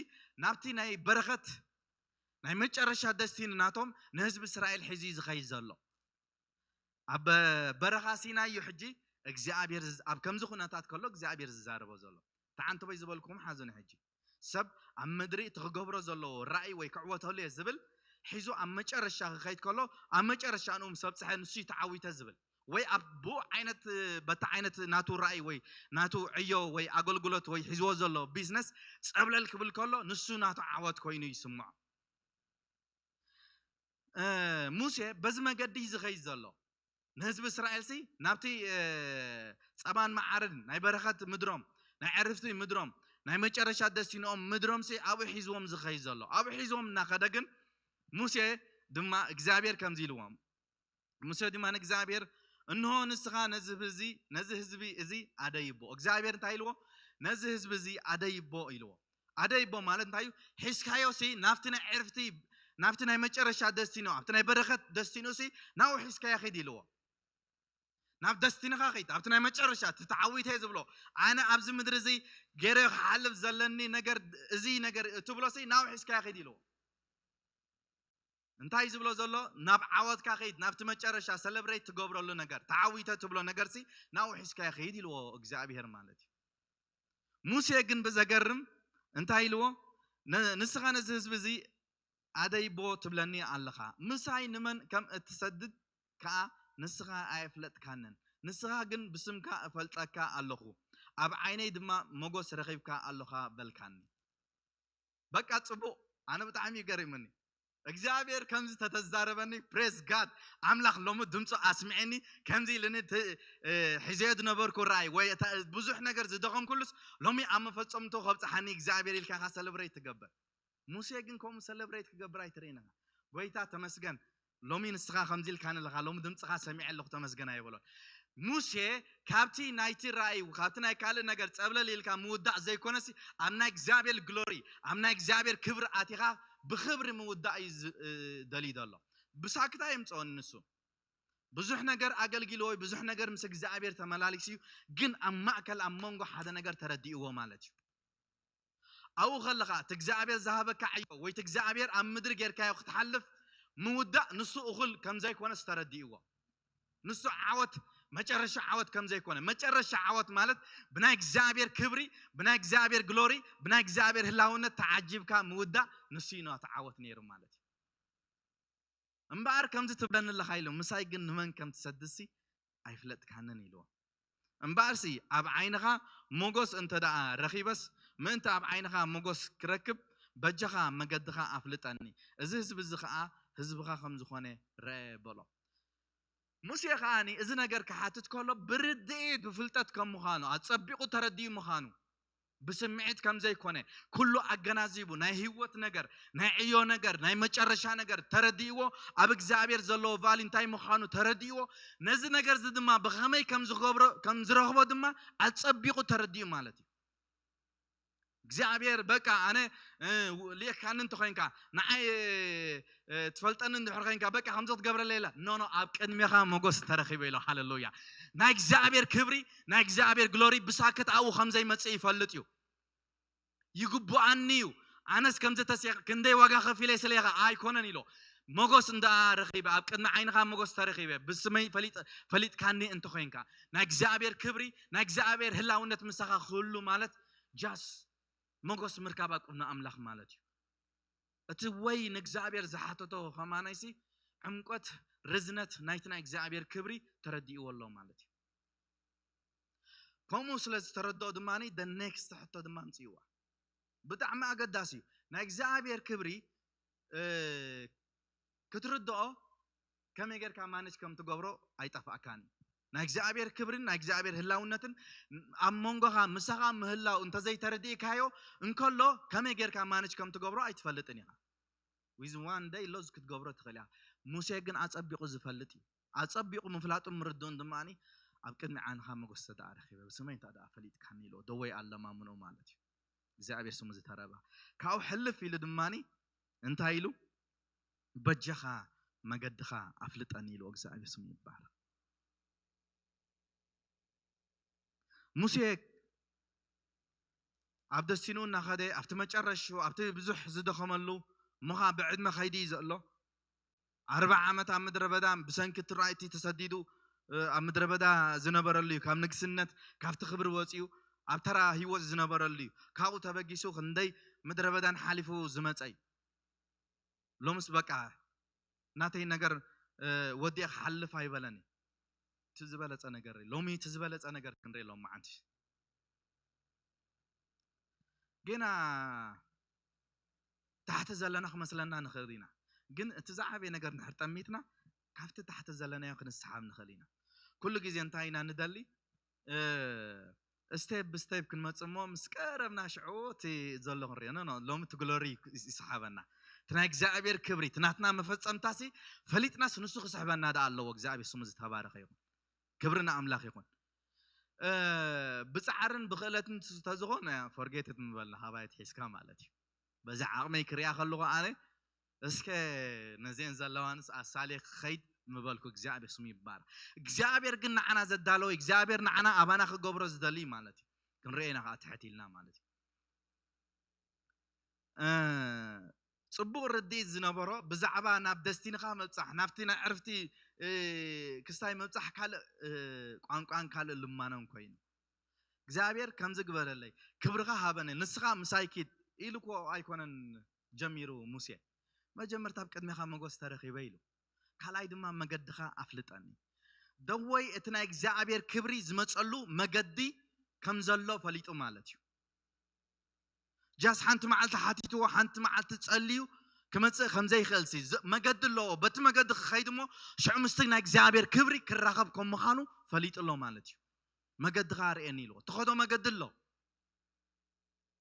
ናብቲ ናይ በረኸት ናይ መጨረሻ ደስቲኒ ናቶም ንህዝቢ እስራኤል ሒዙ እዩ ዝኸይድ ዘሎ። ኣብ በረኻ ሲናይ እዩ ሕጂ እግዚኣብሔር ዝዝ- ኣብ ከምዚ ኩነታት ከሎ እግዚኣብሔር ዝዛረቦ ዘሎ። ተዓንተቦይ ዝበልኩም ሓዙኒ ሕጂ ሰብ ኣብ ምድሪ እቲ ክገብሮ ዘለዎ ራእይ ወይ ክዕወተሉ እየ ዝብል ሒዙ ኣብ መጨረሻ ክኸይድ ከሎ ኣብ መጨረሻ ንኡ ምስ ኣብፅሐ ንሱ እዩ ተዓዊተ ዝብል ወይ ኣብ ብኡ ዓይነት በቲ ዓይነት ናቱ ራእይ ወይ ናቱ ዕዮ ወይ ኣገልግሎት ወይ ሒዝዎ ዘሎ ቢዝነስ ፀብለል ክብል ከሎ ንሱ ናቱ ዓወት ኮይኑ ይስምዖ። እ፣ ሙሴ በዚ መገዲ እዩ ዝኸይድ ዘሎ። ንህዝቢ እስራኤልሲ ናብቲ እ፣ ፀባን መዓርን ናይ በረኸት ምድሮም ናይ ዕርፍቲ ምድሮም ናይ መጨረሻ ደስቲንኦም ምድሮምሲ ኣብኡ ሒዝዎም ዝኸይድ ዘሎ ኣብኡ ሒዝዎም እናኸደ ግን ሙሴ ድማ እግዚኣብሔር ከምዚ ኢልዎም ሙሴ ድማ ንእግዚኣብሔር እንሆ ንስኻ ነዚ ህዝቢ ነዚ ህዝቢ እዚ ኣደይቦ እግዚኣብሔር እንታይ ኢልዎ ነዚ ህዝቢ እዚ ኣደይቦ ኢልዎ ኣደይቦ ማለት እንታይ እዩ ሒዝካዮ ሲ ናብቲ ናይ ዕርፍቲ ናብቲ ናይ መጨረሻ ደስቲኖ ኣብቲ ናይ በረኸት ደስቲኖ ሲ ናብኡ ሒዝካዮ ኺድ ኢልዎ ናብ ደስቲንኻ ኺድ ኣብቲ ናይ መጨረሻ እቲ ተዓዊተ ዝብሎ ኣነ ኣብዚ ምድሪ እዚ ገይረ ክሓልፍ ዘለኒ ነገር እዚ ነገር ትብሎ ሲ ናብኡ ሒዝካዮ ኺድ ኢልዎ እንታይ ዝብሎ ዘሎ ናብ ዓወትካ ኸይድ ናብቲ መጨረሻ ሰለብሬት ትገብረሉ ነገር ተዓዊተ ትብሎ ነገርሲ ናብኡ ሒዝካዮ ኸይድ ኢልዎ እግዚኣብሔር ማለት እዩ ሙሴ ግን ብዘገርም እንታይ ኢልዎ ንስኻ ነዚ ህዝቢ እዚ ኣደይቦ ትብለኒ ኣለኻ ምሳይ ንመን ከም እትሰድድ ከኣ ንስኻ ኣየፍለጥካንን ንስኻ ግን ብስምካ እፈልጠካ ኣለኹ ኣብ ዓይነይ ድማ መጎስ ረኺብካ ኣለኻ በልካኒ በቃ ፅቡቅ ኣነ ብጣዕሚ ይገርምኒ እግዚኣብሔር ከምዚ ተተዛረበኒ ፕሬስ ጋድ ኣምላኽ ሎሚ ድምፁ ኣስምዐኒ ከምዚ ኢልኒ ሒዘዮ ዝነበርኩ ራእይ ወይ ብዙሕ ነገር ዝደኸምኩሉስ ሎሚ ኣብ መፈፀምቶ ከብፅሓኒ እግዚኣብሔር ኢልካ ኢኻ ሰለብሬት ትገብር ሙሴ ግን ከምኡ ሰለብሬት ክገብር ኣይትርእይን ኢኻ ጎይታ ተመስገን ሎሚ ንስኻ ከምዚ ኢልካኒ ኣለኻ ሎሚ ድምፅኻ ሰሚዐ ኣለኹ ተመስገን ኣይበሎን ሙሴ ካብቲ ናይቲ ራእይ ካብቲ ናይ ካልእ ነገር ፀብለል ኢልካ ምውዳእ ዘይኮነሲ ኣብ ናይ እግዚኣብሔር ግሎሪ ኣብ ናይ እግዚኣብሔር ክብሪ ኣቲኻ ብክብሪ ምውዳእ እዩ ደልዩ ዘሎ ብሳክታ የምፅኦኒ ንሱ ብዙሕ ነገር ኣገልጊሉ ወይ ብዙሕ ነገር ምስ እግዚኣብሔር ተመላሊስ እዩ ግን ኣብ ማእከል ኣብ መንጎ ሓደ ነገር ተረዲእዎ ማለት እዩ ኣብኡ ከለኻ እቲ እግዚኣብሔር ዝሃበካ ዕዮ ወይ እቲ እግዚኣብሔር ኣብ ምድሪ ጌርካዮ ክትሓልፍ ምውዳእ ንሱ እኹል ከም ዘይኮነስ ተረዲእዎ ንሱ ዓወት መጨረሻ ዓወት ከም ዘይኮነ መጨረሻ ዓወት ማለት ብናይ እግዚኣብሔር ክብሪ ብናይ እግዚኣብሔር ግሎሪ ብናይ እግዚኣብሔር ህላውነት ተዓጂብካ ምውዳእ ንሱ እዩ ናቱ ዓወት ነይሩ ማለት እዩ እምበኣር ከምዚ ትብለኒ ኣለኻ ኢሉ ምሳይ ግን ንመን ከም ትሰድሲ ኣይፍለጥካንን ኢልዎ እምበኣርሲ ኣብ ዓይንኻ ሞጎስ እንተ ደኣ ረኺበስ ምእንቲ ኣብ ዓይንኻ ሞጎስ ክረክብ በጃኻ መገድኻ ኣፍልጠኒ እዚ ህዝቢ እዚ ኸኣ ህዝብኻ ከም ዝኾነ ረአ በሎ ሙሴ ኸኣኒ እዚ ነገር ክሓትት ከሎ ብርድኢት ብፍልጠት ከም ምዃኑ ኣጸቢቑ ተረዲኡ ምዃኑ ብስምዒት ከም ዘይኮነ ኩሉ ኣገናዚቡ ናይ ህይወት ነገር ናይ ዕዮ ነገር ናይ መጨረሻ ነገር ተረዲእዎ ኣብ እግዚኣብሔር ዘለዎ ቫሊ እንታይ ምዃኑ ተረዲእዎ ነዚ ነገር እዚ ድማ ብኸመይ ከም ዝገብሮ ከም ዝረኽቦ ድማ ኣጸቢቑ ተረዲኡ ማለት እዩ እግዚኣብሔር በቃ ኣነ ልእካኒ እንተኮይንካ ንዓይ ትፈልጠኒ እንድሕር ኮይንካ በቃ ከምዚ ክትገብረለይ ኢላ ኖ ኖ ኣብ ቅድሜኻ ሞጎስ ተረኺበ ኢሎ ሃለሉያ ናይ እግዚኣብሔር ክብሪ ናይ እግዚኣብሔር ግሎሪ ብሳክት ኣብኡ ከም ዘይመጽእ ይፈልጥ እዩ ይግቡኣኒ እዩ ኣነስ ከምዚ ተስ ክንደይ ዋጋ ከፊለ ስለ ኢኻ ኣይኮነን ኢሎ ሞጎስ እንዳ ረኺበ ኣብ ቅድሚ ዓይንኻ ሞጎስ ተረኺበ ብስመይ ፈሊጥካኒ እንተኮይንካ ናይ እግዚኣብሔር ክብሪ ናይ እግዚኣብሔር ህላውነት ምሳኻ ክህሉ ማለት ጃስ ሞጎስ ምርካብ ኣብ ቅድሚ ኣምላኽ ማለት እዩ እቲ ወይ ንእግዚኣብሔር ዝሓተቶ ከማናይሲ ዕምቆት ርዝነት ናይቲ ናይ እግዚኣብሔር ክብሪ ተረዲእዎ ኣሎ ማለት እዩ። ከምኡ ስለ ዝተረድኦ ድማ the next ሕቶ ድማ ኣምፅእዋ። ብጣዕሚ ኣገዳሲ እዩ። ናይ እግዚኣብሔር ክብሪ ክትርድኦ ከመይ ጌርካ ማነጅ ከም ትገብሮ ኣይጠፍኣካን እዩ። ናይ እግዚኣብሔር ክብርን ናይ እግዚኣብሔር ህላውነትን ኣብ መንጎኻ ምሳኻ ምህላው እንተዘይተረዲእካዮ እንከሎ ከመይ ጌርካ ማነጅ ከም ትገብሮ ኣይትፈልጥን ኢኻ። With one day ሎዝ ክትገብሮ ትኽእል ኢኻ። ሙሴ ግን ኣጸቢቑ ዝፈልጥ እዩ። ኣጸቢቑ ምፍላጡን ምርድኡን ድማ ኣብ ቅድሚ ዓይንኻ መጎሰ ደኣ ረኺበ ብስመይ እንተ ደኣ ፈሊጥካኒ ኢልዎ ደወይ ኣለማምኖ ማለት እዩ። እግዚኣብሔር ስሙ ዝተረባ ካብኡ ሕልፍ ኢሉ ድማ እንታይ ኢሉ በጃኻ መገድኻ ኣፍልጠኒ ኢልዎ እግዚኣብሔር ስሙ ይባረክ። ሙሴ ኣብ ደስቲኑ እናኸደ ኣብቲ መጨረሽኡ ኣብቲ ብዙሕ ዝደኸመሉ እሞኻ ብዕድመ ከይዲ እዩ ዘሎ ኣርባዓ ዓመት ኣብ ምድረ በዳ ብሰንኪ ትራይቲ ተሰዲዱ ኣብ ምድረ በዳ ዝነበረሉ እዩ። ካብ ንግስነት ካብቲ ክብሪ ወፂኡ ኣብ ተራ ህይወት ዝነበረሉ እዩ። ካብኡ ተበጊሱ ክንደይ ምድረ በዳን ሓሊፉ ዝመፀ እዩ። ሎምስ በቃ ናተይ ነገር ወዲአ ክሓልፍ ኣይበለኒ። እቲ ዝበለፀ ነገር ሎሚ እቲ ዝበለፀ ነገር ክንርኢ ሎም መዓንቲ ጌና ታሕቲ ዘለና ክመስለና ንኽእል ኢና። ግን እቲ ዝዓበየ ነገር ንድሕር ጠሚትና ካብቲ ታሕቲ ዘለናዮ ክንስሓብ ንኽእል ኢና። ኩሉ ግዜ እንታይ ኢና ንደሊ? ስቴፕ ብስቴፕ ክንመጽእ እሞ ምስ ቀረብና ሽዑ እቲ ዘሎ ክንሪኦ ኖ ኖ ሎሚ እቲ ግሎሪ ይስሓበና። እቲ ናይ እግዚኣብሔር ክብሪ እቲ ናትና መፈጸምታሲ ፈሊጥናስ ንሱ ክስሕበና ደኣ ኣለዎ። እግዚኣብሔር ስሙ ዝተባረኸ ይኹን። ክብሪ ንኣምላኽ ይኹን። ብፃዕርን ብክእለትን ተዝኾነ ፎርጌትት ምበልና ካባይ ትሒዝካ ማለት እዩ። በዚ ዓቕመይ ክሪኣ ከለኹ ኣነ እስከ ነዚአን ዘለዋንስ ኣሳሌ ክኸይድ ምበልኩ እግዚኣብሔር ስሙ ይባር። እግዚኣብሔር ግን ንዓና ዘዳለወ እግዚኣብሔር ንዓና ኣባና ክገብሮ ዝደሊ ማለት እዩ። ክንርኤና ከዓ ትሕት ኢልና ማለት እዩ። ፅቡቕ ርድኢት ዝነበሮ ብዛዕባ ናብ ደስቲንኻ ምብፃሕ ናብቲ ናይ ዕርፍቲ ክስታይ ምብፃሕ ካልእ ቋንቋን ካልእ ልማኖን ኮይኑ እግዚኣብሔር ከምዚ ግበረለይ ክብርኻ ሃበነ ንስኻ ምሳይ ኪድ ኢሉ እኮ ኣይኮነን ጀሚሩ ሙሴ። መጀመርታ ኣብ ቅድሜኻ መጎስ ተረኺበ ኢሉ ካልኣይ ድማ መገድኻ ኣፍልጠኒ። ደወይ እቲ ናይ እግዚኣብሔር ክብሪ ዝመፀሉ መገዲ ከም ዘሎ ፈሊጡ ማለት እዩ። ጃስ ሓንቲ መዓልቲ ሓቲትዎ ሓንቲ መዓልቲ ጸልዩ ክመጽእ ከም ዘይኽእል ሲ መገዲ ኣለዎ። በቲ መገዲ ክኸይድ እሞ ሽዑ ምስቲ ናይ እግዚኣብሔር ክብሪ ክራኸብ ከም ምዃኑ ፈሊጡ ኣሎ ማለት እዩ። መገድኻ ኣርእየኒ ኢልዎ። እትኸዶ መገዲ ኣሎ።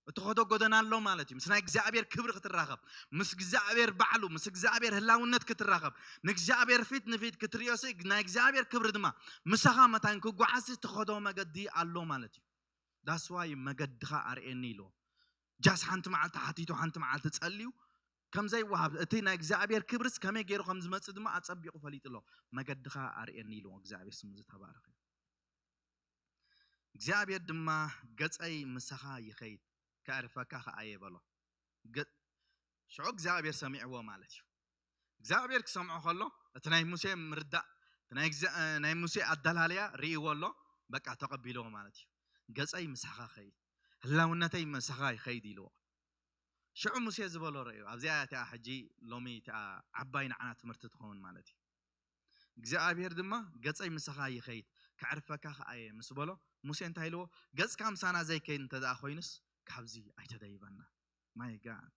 እትኸዶ ጎደና ኣሎ ማለት እዩ። ምስ ናይ እግዚኣብሔር ክብሪ ክትራኸብ፣ ምስ እግዚኣብሔር ባዕሉ፣ ምስ እግዚኣብሔር ህላውነት ክትራኸብ፣ ንእግዚኣብሔር ፊት ንፊት ክትርእዮ ሲ ናይ እግዚኣብሔር ክብሪ ድማ ምሳኻ መታን ክጓዓዝ እትኸዶ መገዲ ኣሎ ማለት እዩ። ዳስዋይ መገድኻ ኣርእየኒ ኢልዎ። ጃስ ሓንቲ መዓልቲ ሓቲቱ ሓንቲ መዓልቲ ጸልዩ ከም ዘይወሃብ እቲ ናይ እግዚኣብሔር ክብርስ ከመይ ገይሩ ከም ዝመጽእ ድማ ኣጸቢቑ ፈሊጡ ኣሎ። መገድኻ ኣርእየኒ ኢልዎ እግዚኣብሔር ስሙ ዝተባረኸ። እግዚኣብሔር ድማ ገጸይ ምሳኻ ይኸይድ ከዕርፈካ ከኣየ በሎ። ሽዑ እግዚኣብሔር ሰሚዕዎ ማለት እዩ። እግዚኣብሔር ክሰምዖ ከሎ እቲ ናይ ሙሴ ምርዳእ ናይ ሙሴ ኣደላለያ ርእይዎ ኣሎ። በቃ ተቐቢልዎ ማለት እዩ። ገፀይ ምሳኻ ኸይድ ህላውነተይ ምሳኻ ይኸይድ ኢልዎ። ሽዑ ሙሴ ዝበሎ ረእዩ ኣብዚኣ እቲኣ ሕጂ ሎሚ እቲኣ ዓባይ ንዓና ትምህርቲ ትኸውን ማለት እዩ። እግዚኣብሔር ድማ ገፀይ ምሳኻ ይኸይድ ከዕርፈካ ከኣየ ምስ በሎ ሙሴ እንታይ ኢልዎ? ገፅካ ምሳና ዘይከይድ እንተ ኮይኑስ ካብዚ ኣይተደይበና። ማይ ጋድ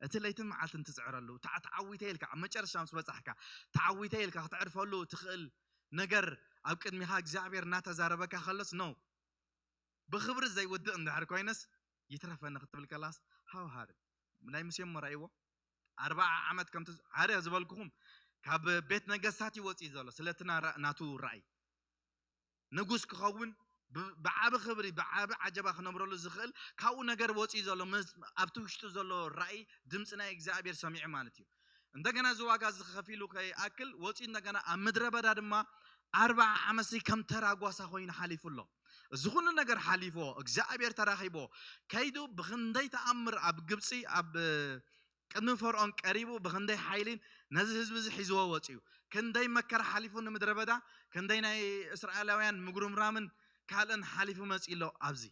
እቲ ለይትን መዓልትን ትፅዕረሉ ተዓዊተ ኢልካ ኣብ መጨረሻ ምስ በፃሕካ ተዓዊተ ኢልካ ክተዕርፈሉ ትኽእል ነገር ኣብ ቅድሚኻ እግዚኣብሔር እናተዛረበካ ከሎስ ነው ብኽብሪ ዘይውድእ እንድሕር ኮይነስ ይትረፈኒ ክትብል ከላስ ሃውሃር ናይ ሙሴ እሞ ራእይዎ ኣርባዓ ዓመት ከምቲ ሓደ ዝበልኩኹም ካብ ቤት ነገስታት ይወፅእ ዘሎ ስለቲ ናቱ ራእይ ንጉስ ክኸውን ብዓቢ ክብሪ ብዓቢ ዓጀባ ክነብረሉ ዝኽእል ካብኡ ነገር ወፅዩ ዘሎ ኣብቲ ውሽጡ ዘሎ ራእይ ድምፂ ናይ እግዚኣብሔር ሰሚዑ ማለት እዩ። እንደገና እዚ ዋጋ እዚ ከፊሉ ከይኣክል ወፅዩ እንደገና ኣብ ምድረ በዳ ድማ ኣርባዓ ዓመት ከም ተራ ጓሳ ኮይኑ ሓሊፉ ኣሎ። እዚ ኩሉ ነገር ሓሊፎ እግዚኣብሔር ተራኺቦ ከይዱ ብክንደይ ተኣምር ኣብ ግብፂ ኣብ ቅድሚ ፈርኦን ቀሪቡ ብክንደይ ሓይሊን ነዚ ህዝቢ እዚ ሒዝዎ ወፅዩ ክንደይ መከራ ሓሊፉ ንምድረ በዳ ክንደይ ናይ እስራኤላውያን ምጉርምራምን ካልእን ሓሊፉ መፂ ኣሎ ኣብዚ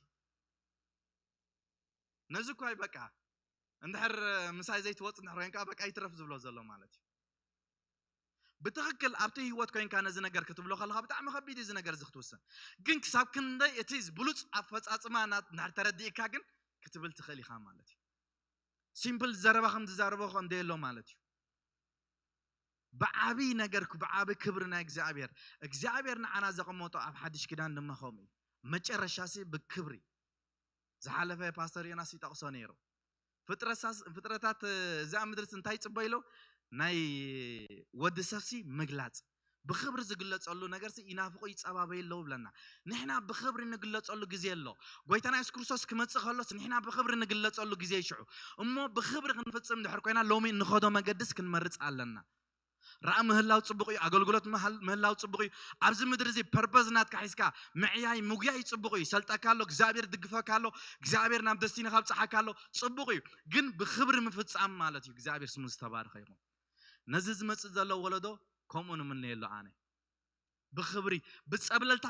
ነዚ እኳ በቃ እንድሕር ምሳይ ዘይትወፅ እንድሕር ኮይንካ በቃ ይትረፍ ዝብሎ ዘሎ ማለት እዩ። ብትኽክል ኣብቲ ህይወት ኮይንካ ነዚ ነገር ክትብሎ ከለካ ብጣዕሚ ከቢድ እዩ እዚ ነገር እዚ ክትውስን። ግን ክሳብ ክንደይ እቲ ብሉፅ ኣፈፃፅማ እንድሕር ተረዲእካ ግን ክትብል ትኽእል ኢካ ማለት እዩ። ሲምፕል ዘረባ ከም ዝዛረቦ ከም ደየሎ ማለት እዩ። ብዓብይ ነገር ብዓብይ ክብሪ ናይ እግዚኣብሔር እግዚኣብሔር ንዓና ዘቐመጦ ኣብ ሓድሽ ኪዳን ድማ ከምኡ እዩ። መጨረሻ ሲ ብክብሪ ዝሓለፈ ፓስተር ዮናስ ይጠቕሶ ነይሩ። ፍጥረታት እዚኣ ምድርስ እንታይ ይፅበ ኢሎ ናይ ወዲ ሰብሲ ምግላፅ ብክብሪ ዝግለፀሉ ነገርሲ ይናፍቆ ይፀባበዩ ኣለዉ ብለና። ንሕና ብክብሪ ንግለፀሉ ግዜ ኣሎ። ጎይታና የሱስ ክርስቶስ ክመፅእ ከሎስ ንሕና ብክብሪ ንግለፀሉ ግዜ ይሽዑ። እሞ ብክብሪ ክንፍፅም ድሕር ኮይና ሎሚ እንኸዶ መገድስ ክንመርፅ ኣለና። ራእ ምህላው ፅቡቅ እዩ። ኣገልግሎት ምህላው ፅቡቅ እዩ። ኣብዚ ምድሪ እዚ ፐርፐዝ ናትካ ሒዝካ ምዕያይ ምጉያይ ፅቡቅ እዩ። ይሰልጠካ ኣሎ፣ እግዚኣብሔር ድግፈካ ኣሎ፣ እግዚኣብሔር ናብ ደስቲኒ ካብፀሓካ ኣሎ፣ ፅቡቅ እዩ። ግን ብክብሪ ምፍፃም ማለት እዩ። እግዚኣብሔር ስሙ ዝተባረኸ ይኹን። ነዚ ዝመፅእ ዘሎ ወለዶ ከምኡ ንምነየሉ ኣነ ብክብሪ ብፀብለልታ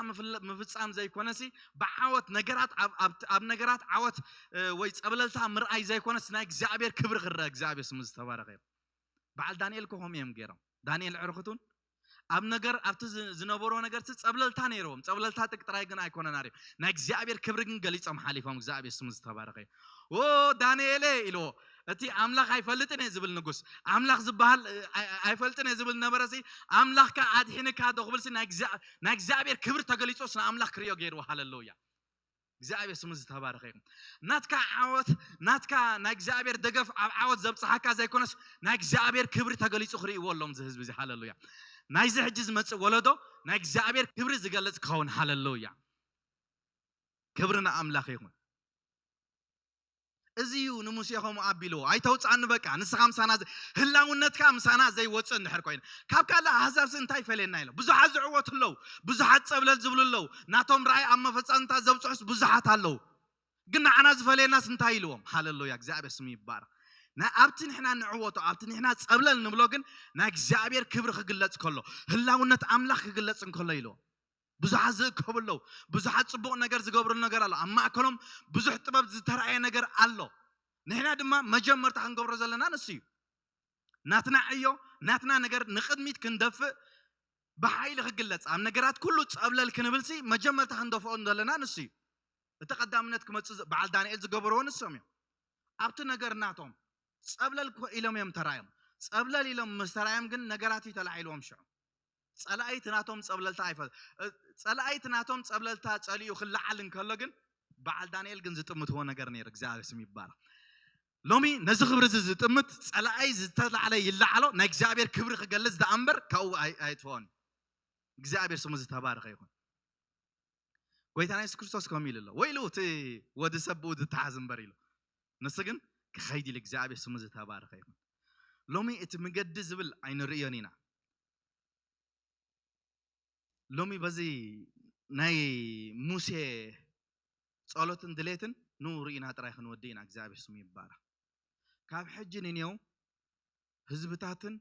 ምፍፃም ዘይኮነሲ ብዓወት ነገራት ኣብ ነገራት ዓወት ወይ ፀብለልታ ምርኣይ ዘይኮነስ ናይ እግዚኣብሔር ክብሪ ክረአ እግዚኣብሔር ስሙ ዝተባረኸ እዩ። በዓል ዳንኤል ኮ ከምኡ እዮም ገይሮም። ዳንኤል ዕርክቱን ኣብ ነገር ኣብቲ ዝነበሮ ነገር ጸብለልታ ነይርዎም። ጸብለልታ ጥቅ ጥራይ ግን ኣይኮነን ኣርዮም ናይ እግዚኣብሔር ክብሪ ግን ገሊጾም ሓሊፎም። እግዚኣብሔር ስሙ ዝተባረኸ እዩ። ኦ ዳንኤለ ኢልዎ እቲ ኣምላኽ ኣይፈልጥን እየ ዝብል ንጉስ ኣምላኽ ዝበሃል ኣይፈልጥን እየ ዝብል ነበረ ሲ ኣምላኽካ ኣድሒንካ ዶ ክብል ሲ ናይ እግዚኣብሔር ክብሪ ተገሊጾስ ንኣምላኽ ክርእዮ ገይርዎ። ሃለሉያ። እግዚኣብሔር ስሙ ዝተባረኸ ይኹን። ናትካ ዓወት ናትካ ናይ እግዚኣብሔር ደገፍ ኣብ ዓወት ዘብፅሓካ ዘይኮነስ ናይ እግዚኣብሔር ክብሪ ተገሊፁ ክርእይዎ ኣሎም እዚ ህዝቢ እዚ። ሃለሉያ። ናይዚ ሕጂ ዝመፅእ ወለዶ ናይ እግዚኣብሔር ክብሪ ዝገልፅ ክኸውን። ሃለሉያ። ክብሪ ንኣምላኽ ይኹን። እዚ እዩ ንሙሴ ከምኡ ኣቢልዎ ኣይተውፅኣኒ በቃ ንስኻ ምሳና ህላውነትካ ምሳና ዘይወፅእ እንድሕር ኮይኑ ካብ ካልእ ኣህዛብሲ እንታይ ይፈለየና ኢሎም ብዙሓት ዝዕወቱ ኣለዉ። ብዙሓት ፀብለል ዝብሉ ኣለዉ። ናቶም ረኣይ ኣብ መፈፀምታ ዘብፅሑስ ብዙሓት ኣለዉ። ግን ንዓና ዝፈለየናስ እንታይ ኢልዎም? ሃለሉያ እግዚኣብሔር ስሙ ይባረክ። ናይ ኣብቲ ንሕና ንዕወቶ ኣብቲ ንሕና ፀብለል ንብሎ ግን ናይ እግዚኣብሔር ክብሪ ክግለፅ ከሎ ህላውነት ኣምላኽ ክግለፅ እንከሎ ኢልዎም። ብዙሓት ዝእከቡ ኣለዉ። ብዙሓት ፅቡቕ ነገር ዝገብሩ ነገር ኣሎ ኣብ ማእከሎም ብዙሕ ጥበብ ዝተረኣየ ነገር ኣሎ። ንሕና ድማ መጀመርታ ክንገብሮ ዘለና ንሱ እዩ። ናትና ዕዮ ናትና ነገር ንቕድሚት ክንደፍእ ብሓይሊ ክግለፅ ኣብ ነገራት ኩሉ ፀብለል ክንብልሲ መጀመርታ ክንደፍኦ ዘለና ንሱ እዩ። እቲ ቀዳምነት ክመፅእ በዓል ዳንኤል ዝገበርዎ ንሶም እዮም። ኣብቲ ነገር ናቶም ፀብለል ኢሎም እዮም ተራዮም። ፀብለል ኢሎም ምስ ተራዮም ግን ነገራት እዩ ተላዒልዎም ሽዑ። ፀላኣይቲ ናቶም ፀብለልታ ኣይፈ ፀላኣይቲ ናቶም ፀብለልታ ፀሊኡ ክለዓል እንከሎ ግን በዓል ዳንኤል ግን ዝጥምትዎ ነገር ነይሩ። እግዚኣብሔር ስም ይባረክ። ሎሚ ነዚ ክብሪ እዚ ዝጥምት ፀላኣይ ዝተላዕለ ይለዓሎ ናይ እግዚኣብሔር ክብሪ ክገልፅ ደኣ እምበር ካብኡ ኣይጥፍኦን። እግዚኣብሔር ስሙ ዝተባረኸ ይኹን። ጎይታና የሱስ ክርስቶስ ከምኡ ኢሉ ኣሎ። ወይ ኢሉ እቲ ወዲ ሰብ ብኡ ዝተሓዝ እምበር ኢሉ ንሱ ግን ክኸይድ ኢሉ እግዚኣብሔር ስሙ ዝተባረኸ ይኹን። ሎሚ እቲ መገዲ ዝብል ኣይንርእዮን ኢና። ሎሚ በዚ ናይ ሙሴ ጸሎትን ድሌትን ንኡ ርኢና ጥራይ ክንወዲ ኢና። እግዚኣብሔር ስሙ ይባረክ። ካብ ሕጂ ንኔው ህዝብታትን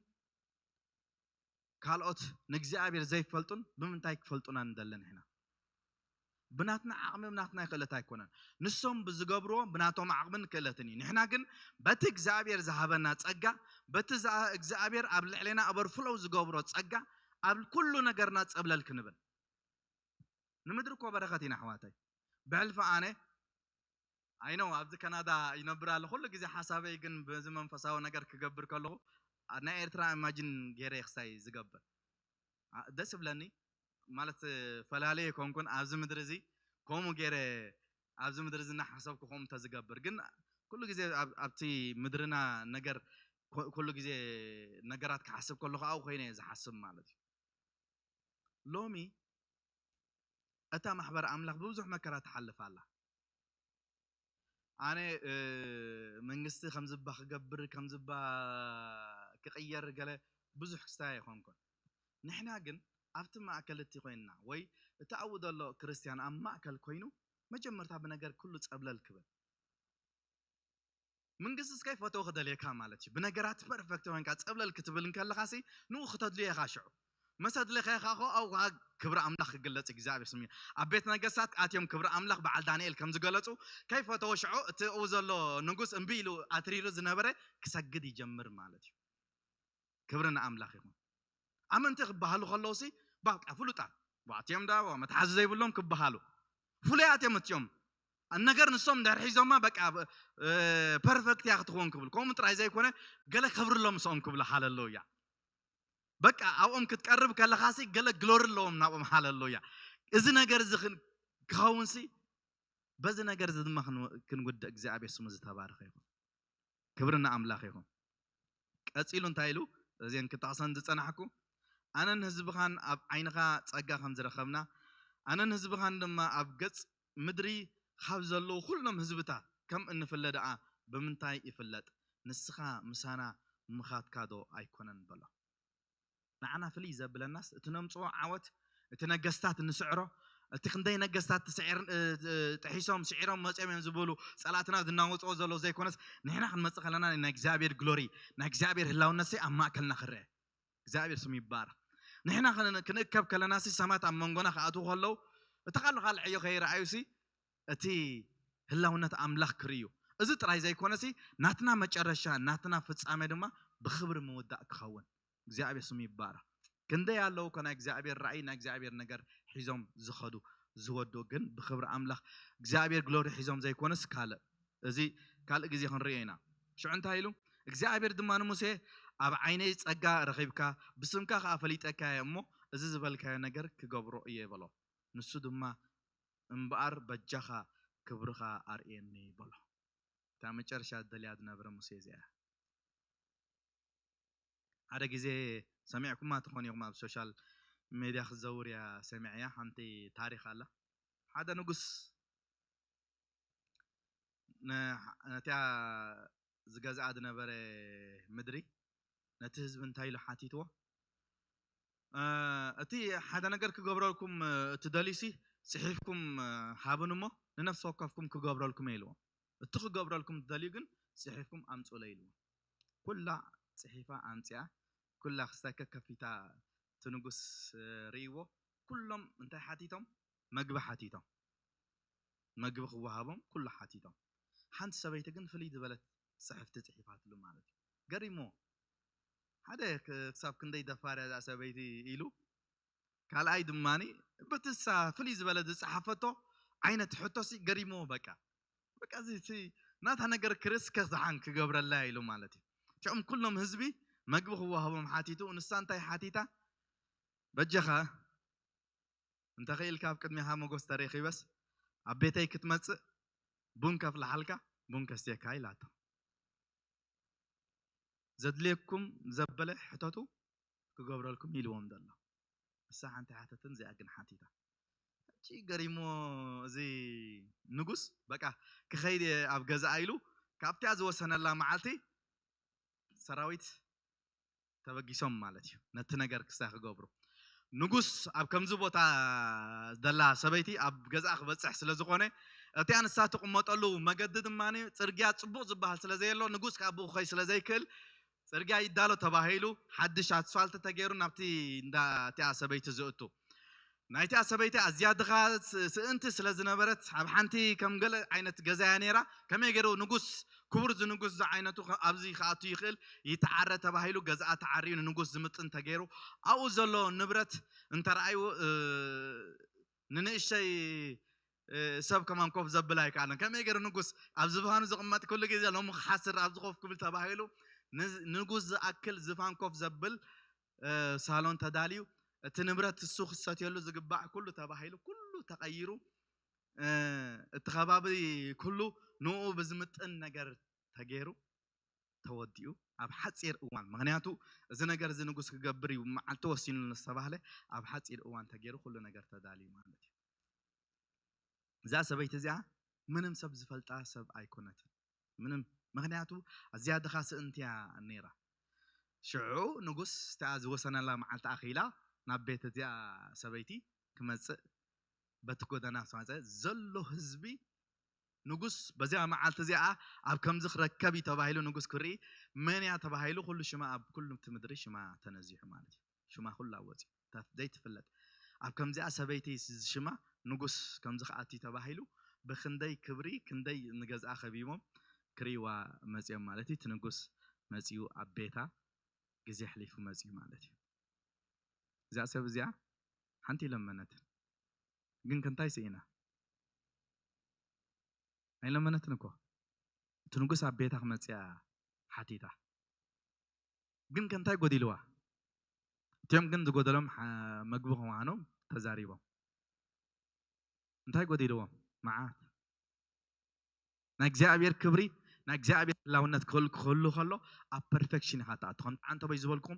ካልኦት ንእግዚኣብሔር ዘይፈልጡን ብምንታይ ክፈልጡና ንደልን ኢና? ብናትና ዓቕሚ ብናትና ክእለት ኣይኮነን። ንሶም ብዝገብርዎ ብናቶም ዓቕምን ክእለትን እዩ። ንሕና ግን በቲ እግዚኣብሔር ዝሃበና ጸጋ በቲ እግዚኣብሔር ኣብ ልዕሌና ኣበርፍለው ዝገብሮ ጸጋ ኣብ ኩሉ ነገርና ጸብለል ክንብል ንምድሪ እኮ በረኸት ኢና ኣሕዋተይ። ብሕልፊ ኣነ ኣይነው ኣብዚ ካናዳ ይነብር ኣለ ኩሉ ግዜ ሓሳበይ ግን በዚ መንፈሳዊ ነገር ክገብር ከለኹ ናይ ኤርትራ ኢማጂን ገይረ ክሳይ ዝገብር ደስ ይብለኒ። ማለት ፈላለየ ኮንኩን ኣብዚ ምድሪ እዚ ከምኡ ገይረ ኣብዚ ምድሪ እዚ እናሓሰብኩ ከምኡ እንተዝገብር ግን ኩሉ ግዜ ኣብቲ ምድርና ነገር ኩሉ ግዜ ነገራት ክሓስብ ከለኹ ኣብኡ ኮይነ እየ ዝሓስብ ማለት እዩ። ሎሚ እታ ማሕበር ኣምላኽ ብብዙሕ መከራ ትሓልፍ ኣላ። ኣነ መንግስቲ ከምዝባ ክገብር ከምዝባ ክቕየር ገለ ብዙሕ ክስታይ ኣይኮንኩን። ንሕና ግን ኣብቲ ማእከል እቲ ኮይንና ወይ እቲ ኣብኡ ዘሎ ክርስትያን ኣብ ማእከል ኮይኑ መጀመርታ ብነገር ኩሉ ጸብለል ክብል መንግስቲ እስከ ይፈተው ክደልየካ ማለት እዩ። ብነገራት ፐርፌክት ኮይንካ ጸብለል ክትብል እንከለኻ ሲ ንኡ ክተድልዮ ኢኻ ሽዑ። መሰ ድለኸ ካኾ ኣው ክብሪ ኣምላኽ ክግለጽ እግዚኣብሔር ስም እዩ። ኣብ ቤት ነገስታት ኣትዮም ክብሪ ኣምላኽ በዓል ዳንኤል ከም ዝገለጹ ከይፈተወ ሽዑ እቲ ኣብኡ ዘሎ ንጉስ እምቢ ኢሉ ኣትሪሩ ዝነበረ ክሰግድ ይጀምር ማለት እዩ። ክብሪ ንኣምላኽ ይኹን። ኣመንቲ ክበሃሉ ከለውሲ ባቃ ፍሉጣት ባዕትዮም ዳ መትሓዚ ዘይብሎም ክበሃሉ ፍሉያት እዮም እትዮም። ነገር ንሶም እንድሕር ሒዞማ በቃ ፐርፌክት እያ ክትኸውን ክብል ከምኡ ጥራይ ዘይኮነ ገለ ክብርሎም ምስኦም ክብሉ ሃለሉያ። በቃ ኣብኦም ክትቀርብ ከለኻሲ ገለ ግሎሪ ኣለዎም ናብኦም ሃለሉያ። እዚ ነገር እዚ ክን- ክኸውንሲ በዚ ነገር እዚ ድማ ክን- ክንውድእ እግዚኣብሔር ስሙ ዝተባረኸ ይኹን። ክብሪ ንኣምላኽ ይኹን። ቀጺሉ እንታይ ኢሉ? እዚን ክጠቕሰን ዝጸናሕኩ ኣነን ህዝብኻን ኣብ ዓይንኻ ጸጋ ከም ዝረኸብና ኣነን ህዝብኻን ድማ ኣብ ገጽ ምድሪ ካብ ዘለዉ ኩሎም ህዝብታት ከም እንፍለ ደኣ ብምንታይ ይፍለጥ? ንስኻ ምሳና ምኻትካ ዶ ኣይኮነን በሎ። ንዓና ፍልይ ዘብለናስ እቲ ነምጽኦ ዓወት እቲ ነገስታት እንስዕሮ እቲ ክንደይ ነገስታት ትስዕር እ- እ- ጥሒሶም ስዒሮም መጽኦም እዮም ዝበሉ ጸላእትና ዝናወጽኦ ዘሎ ዘይኮነስ ንሕና ክንመጽእ ከለና ናይ እግዚኣብሔር ግሎሪ ናይ እግዚኣብሔር ህላውነት ኣብ ማእከልና ክረአ እግዚኣብሔር ስም ይባረክ። ንሕና ክን- ክንእከብ ከለና ሲ ሰማት ኣብ መንጎና ክኣትዉ ከለዉ እቲ ካልእ ካልዕ ዕዮ ከይረኣዩሲ እቲ ህላውነት ኣምላኽ ክርእዩ እዚ ጥራይ ዘይኮነሲ ናትና መጨረሻ ናትና ፍጻሜ ድማ ብኽብሪ ምውዳእ ክኸውን እግዚኣብሔር ስም ይባረክ። ክንደይ ኣለዉ ኮ ናይ እግዚኣብሔር ራእይ ናይ እግዚኣብሔር ነገር ሒዞም ዝኸዱ ዝወዱ ግን ብኽብሪ ኣምላኽ እግዚኣብሔር ግሎሪ ሒዞም ዘይኮነስ ካልእ እዚ ካልእ ግዜ ክንርእዮ ኢና። ሽዑ እንታይ ኢሉ እግዚኣብሔር ድማ ንሙሴ ኣብ ዓይነይ ጸጋ ረኺብካ ብስምካ ከኣ ፈሊጠካ እየ እሞ እዚ ዝበልካዮ ነገር ክገብሮ እየ በሎ። ንሱ ድማ እምበኣር በጃኻ ክብርኻ ኣርእየኒ በሎ። እታ መጨረሻ ዝደልያ ዝነበረ ሙሴ እዚኣ ሓደ ግዜ ሰሚዕኩማ ትኾን ኢኹም ኣብ ሶሻል ሜድያ ክዘውር እያ ሰሚዐያ ሓንቲ ታሪክ ኣላ ሓደ ንጉስ ነቲያ ዝገዝኣ ዝነበረ ምድሪ ነቲ ህዝቢ እንታይ ኢሉ ሓቲትዎ እቲ ሓደ ነገር ክገብረልኩም እቲ ደልዩሲ ጽሒፍኩም ሃብን እሞ ንነፍሲ ወከፍኩም ክገብረልኩም ኢልዎ እቲ ክገብረልኩም ትደልዩ ግን ጽሒፍኩም ኣምጹለ ኢልዎ ኩላ ጽሒፋ ኣምጽኣ ኩላ ክስታይ ከከፊታ እቲ ንጉስ ርእይዎ ኩሎም እንታይ ሓቲቶም መግቢ ሓቲቶም መግቢ ክወሃቦም ኩሉ ሓቲቶም ሓንቲ ሰበይቲ ግን ፍልይ ዝበለት ጽሕፍቲ ጽሒፋትሉ ማለት እዩ ገሪሞ ሓደ ክሳብ ክንደይ ደፋር እያ ሰበይቲ ኢሉ ካልኣይ ድማ በትሳ ፍልይ ዝበለ ዝጸሓፈቶ ዓይነት ሕቶሲ ገሪሞ በቃ በቃ እዚ ናታ ነገር ክርስከ ዝሓን ክገብረላ ኢሉ ማለት እዩ ሽዑም ኩሎም ህዝቢ መግቢ ክወሃቦም ሓቲቱ ንሳ እንታይ ሓቲታ በጀኻ እንተኽኢልካ ኣብ ቅድሚኻ መጎስ ተረኺበስ ኣብ ቤተይ ክትመጽእ ቡን ከፍልሓልካ ቡን ከስትየካ ኢላቶ ዘድልየኩም ዘበለ ሕተቱ ክገብረልኩም ኢልዎም ዘሎ እሳ ሓንቲ ሓተትን እዚኣ ግን ሓቲታ ሕጂ ገሪሞ እዚ ንጉስ በቃ ክኸይድ ኣብ ገዛኣ ኢሉ ካብቲያ ዝወሰነላ መዓልቲ ሰራዊት ተበጊሶም ማለት እዩ ነቲ ነገር ክሳይ ክገብሩ ንጉስ ኣብ ከምዚ ቦታ ዘላ ሰበይቲ ኣብ ገዛኣ ክበፅሕ ስለ ዝኾነ እቲኣ ንሳ ትቕመጠሉ መገዲ ድማ ፅርግያ ፅቡቕ ዝበሃል ስለ ዘየሎ ንጉስ ካብ ብኡ ክኸይ ስለ ዘይክእል ፅርግያ ይዳሎ ተባሂሉ ሓድሽ ኣስፋልቲ ተገይሩ ናብቲ እንዳ እቲኣ ሰበይቲ ዝእቱ ናይቲኣ ሰበይቲ ኣዝያ ድኻ ስእንቲ ስለ ዝነበረት ኣብ ሓንቲ ከም ገለ ዓይነት ገዛያ ነይራ ከመይ ገይሩ ንጉስ ክቡር ዝንጉስ ዝዓይነቱ ኣብዚ ክኣቱ ይኽእል ይተዓረ ተባሂሉ ገዛኣ ተዓርዩ ንንጉስ ዝምጥን ተገይሩ ኣብኡ ዘሎ ንብረት እንተረኣዩ ንንእሽተይ ሰብ ከማን ኮፍ ዘብል ኣይከኣለን ከመይ ገይሩ ንጉስ ኣብ ዝባኑ ዝቕመጥ ኩሉ ግዜ ሎሚ ክሓስር ኣብዚ ኮፍ ክብል ተባሂሉ ንጉስ ዝኣክል ዝፋን ኮፍ ዘብል ሳሎን ተዳልዩ እቲ ንብረት እሱ ክሰትየሉ ዝግባእ ኩሉ ተባሂሉ ኩሉ ተቐይሩ እቲ ከባቢ ኩሉ ንኡ ብዝምጥን ነገር ተገይሩ ተወዲኡ ኣብ ሓፂር እዋን ምክንያቱ እዚ ነገር እዚ ንጉስ ክገብር እዩ መዓልቲ ወሲኑ ዝተባህለ ኣብ ሓፂር እዋን ተገይሩ ኩሉ ነገር ተዳልዩ ማለት እዩ እዛ ሰበይቲ እዚኣ ምንም ሰብ ዝፈልጣ ሰብ ኣይኮነትን ምንም ምክንያቱ ኣዝያ ድኻ ስእንቲ እያ ነይራ ሽዑ ንጉስ እቲኣ ዝወሰነላ መዓልቲ ኣኺላ ናብ ቤት እዚኣ ሰበይቲ ክመፅእ በቲ ጎደና ስማፀ ዘሎ ህዝቢ ንጉስ በዚኣ መዓልቲ እዚኣ ኣብ ከምዚ ክረከብ እዩ ተባሂሉ ንጉስ ክርኢ መን እያ ተባሂሉ ኩሉ ሽማ ኣብ ኩሉ እቲ ምድሪ ሽማ ተነዚሑ ማለት እዩ ሽማ ኩሉ ኣወፂ ዘይትፍለጥ። ኣብ ከምዚኣ ሰበይቲ ሽማ ንጉስ ከምዚ ክኣቲ ተባሂሉ ብክንደይ ክብሪ ክንደይ ንገዝኣ ከቢቦም ክርእይዋ መጺኦም ማለት እዩ። እቲ ንጉስ መጺኡ ኣብ ቤታ ግዜ ኣሕሊፉ መጺኡ ማለት እዩ። እዛ ሰብ እዚኣ ሓንቲ ለመነትን ግን ከንታይ ስኢና ኣይለመነትን እኮ። እቲ ንጉስ ኣብ ቤታ ክመጽያ ሓቲታ ግን ከንታይ ጎዲልዋ? እቲኦም ግን ዝጎደሎም መግቢ ክምሃኖም ተዛሪቦም። እንታይ ጎዲልዎም? መዓት ናይ እግዚኣብሔር ክብሪ ናይ እግዚኣብሔር ህላውነት ክህሉ ከሎ ኣብ ፐርፌክሽን ኢኻ ትኣቱ። ከም ዓንተበይ ዝበልኩም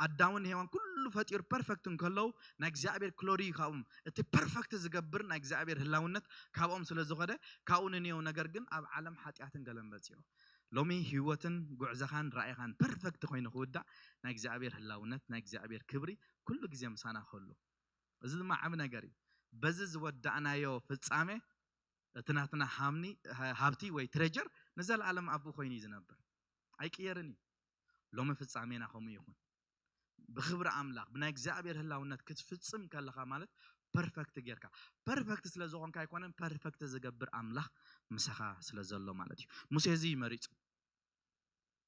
ኣዳምን ሄዋን ኩሉ ፈጢሩ ፐርፌክት እንከለዉ ናይ እግዚኣብሔር ክሎሪ ካብኦም እቲ ፐርፌክት ዝገብር ናይ እግዚኣብሔር ህላውነት ካብኦም ስለ ዝኾደ ካብኡ ንንየው። ነገር ግን ኣብ ዓለም ሓጢኣትን ገለን በፂሑ ሎሚ ህይወትን ጉዕዘኻን ራእይኻን ፐርፌክት ኮይኑ ክውዳእ ናይ እግዚኣብሔር ህላውነት ናይ እግዚኣብሔር ክብሪ ኩሉ ግዜ ምሳና ክህሉ። እዚ ድማ ዓብ ነገር እዩ። በዚ ዝወዳእናዮ ፍጻሜ እቲ ናትና ሃብቲ ወይ ትሬጀር ንዘለኣለም ኣብኡ ኮይኑ እዩ ዝነብር፣ ኣይቅየርን እዩ። ሎሚ ፍጻሜና ከምኡ ይኹን። ብክብሪ ኣምላኽ ብናይ እግዚኣብሔር ህላውነት ክትፍጽም ከለኻ ማለት ፐርፌክት ጌርካ፣ ፐርፌክት ስለ ዝኾንካ ኣይኮነን፣ ፐርፌክት ዝገብር ኣምላኽ ምሳኻ ስለ ዘሎ ማለት እዩ። ሙሴ እዚ ይመሪጹ።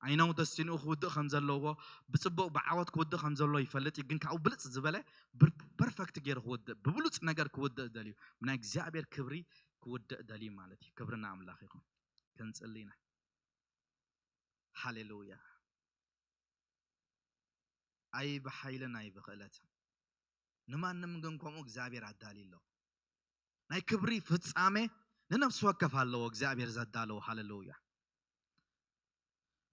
ኣይነው ደስቲንኡ ክውድእ ከም ዘለዎ ብጽቡቕ ብዓወት ክውድእ ከም ዘለዎ ይፈልጥ እዩ። ግን ካብኡ ብልጽ ዝበለ ፐርፌክት ገይሩ ክውድእ ብብሉጽ ነገር ክውድእ ደልዩ ብናይ እግዚኣብሔር ክብሪ ክውድእ ደልዩ ማለት እዩ። ክብርና ኣምላኽ ይኹን። ክንጽሊ ኢና። ሃሌሉያ። ኣይ ብሓይልን ኣይ ብኽእለትን ንማንም ግን ከምኡ እግዚኣብሔር ኣዳልዩ ኣሎ። ናይ ክብሪ ፍጻሜ ንነፍሲ ወከፍ ኣለዎ እግዚኣብሔር ዘዳለዎ። ሃሌሉያ።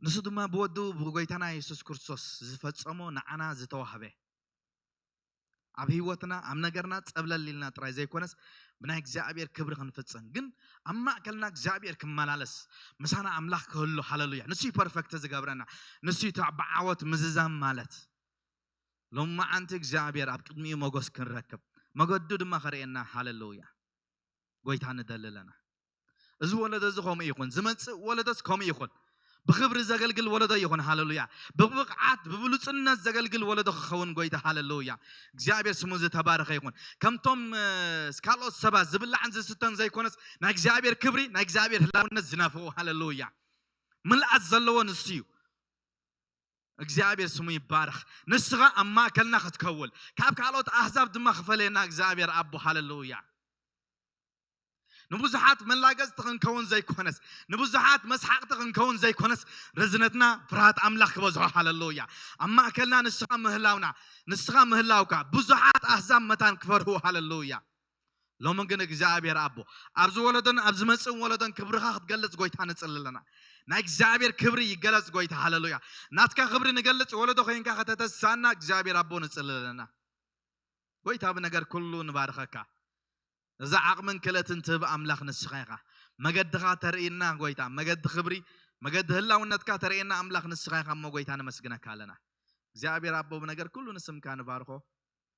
ንሱ ድማ ብወዱ ብጎይታና የሱስ ክርስቶስ ዝፈጸሞ ንዓና ዝተዋህበ ኣብ ህይወትና ኣብ ነገርና ጸብለል ኢልና ጥራይ ዘይኮነስ ብናይ እግዚኣብሔር ክብሪ ክንፍጽም ግን ኣብ ማእከልና እግዚኣብሔር ክመላለስ ምሳና ኣምላኽ ክህሉ። ሃሌሉያ። ንሱ ፐርፌክት ዝገብረና ንሱ ብዓወት ምዝዛም ማለት ሎማዓንቲ እግዚኣብሔር ኣብ ቅድሚኡ መጎስ ክንረክብ መገዱ ድማ ከርእየና። ሃሌሉያ። ጎይታ ንደሊ ኣለና። እዚ ወለዶ እዚ ከምኡ ይኹን፣ ዝመጽእ ወለዶስ ከምኡ ይኹን። ብክብሪ ዘገልግል ወለዶ ይኹን። ሃሌሉያ። ብብቕዓት ብብሉጽነት ዘገልግል ወለዶ ክኸውን ጎይታ። ሃሌሉያ። እግዚኣብሔር ስሙ ዝተባረኸ ይኹን። ከምቶም ካልኦት ሰባት ዝብላዕን ዝስተን ዘይኮነስ ናይ እግዚኣብሔር ክብሪ ናይ እግዚኣብሔር ህላውነት ዝናፍቑ። ሃሌሉያ። ምልኣት ዘለዎ ንሱ እዩ። እግዚኣብሔር ስሙ ይባረኽ። ንስኻ ኣብ ማእከልና ክትከውል ካብ ካልኦት ኣህዛብ ድማ ክፈለየና እግዚኣብሔር ኣቦ። ሃሌሉያ። ንብዙሓት መላገጽቲ ክንከውን ዘይኮነስ ንብዙሓት መስሓቕቲ ክንከውን ዘይኮነስ ርዝነትና ፍርሃት ኣምላኽ ክበዝሖ። ሃሌሉያ። ኣብ ማእከልና ንስኻ ምህላውና ንስኻ ምህላውካ ብዙሓት ኣህዛብ መታን ክፈርሁ። ሃሌሉያ። ሎሚ ግን እግዚኣብሔር ኣቦ ኣብዚ ወለዶን ኣብ ዝመጽእን ወለዶን ክብርኻ ክትገልጽ ጎይታ ንጽሊ ኣለና። ናይ እግዚኣብሔር ክብሪ ይገለጽ ጎይታ። ሃሌሉያ። ናትካ ክብሪ ንገልጽ ወለዶ ኮይንካ ከተተሳና እግዚኣብሔር ኣቦ ንጽሊ ኣለና። ጎይታ ብነገር ኩሉ ንባርኸካ። እዛ ዓቕምን ክእለትን ትህብ ኣምላኽ ንስኻ ኢኻ። መገድኻ ተርእየና ጎይታ፣ መገዲ ክብሪ መገዲ ህላውነትካ ተርእየና ኣምላኽ ንስኻ ኢኻ እሞ ጎይታ ነመስግነካ ኣለና። እግዚኣብሔር ኣቦ ብነገር ኩሉ ንስምካ ንባርኾ።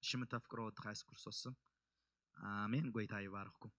ሽም ተፍቅሮ ወድኻ የሱስ ክርስቶስ ስም ኣሜን። ጎይታ ይባርኽኩም።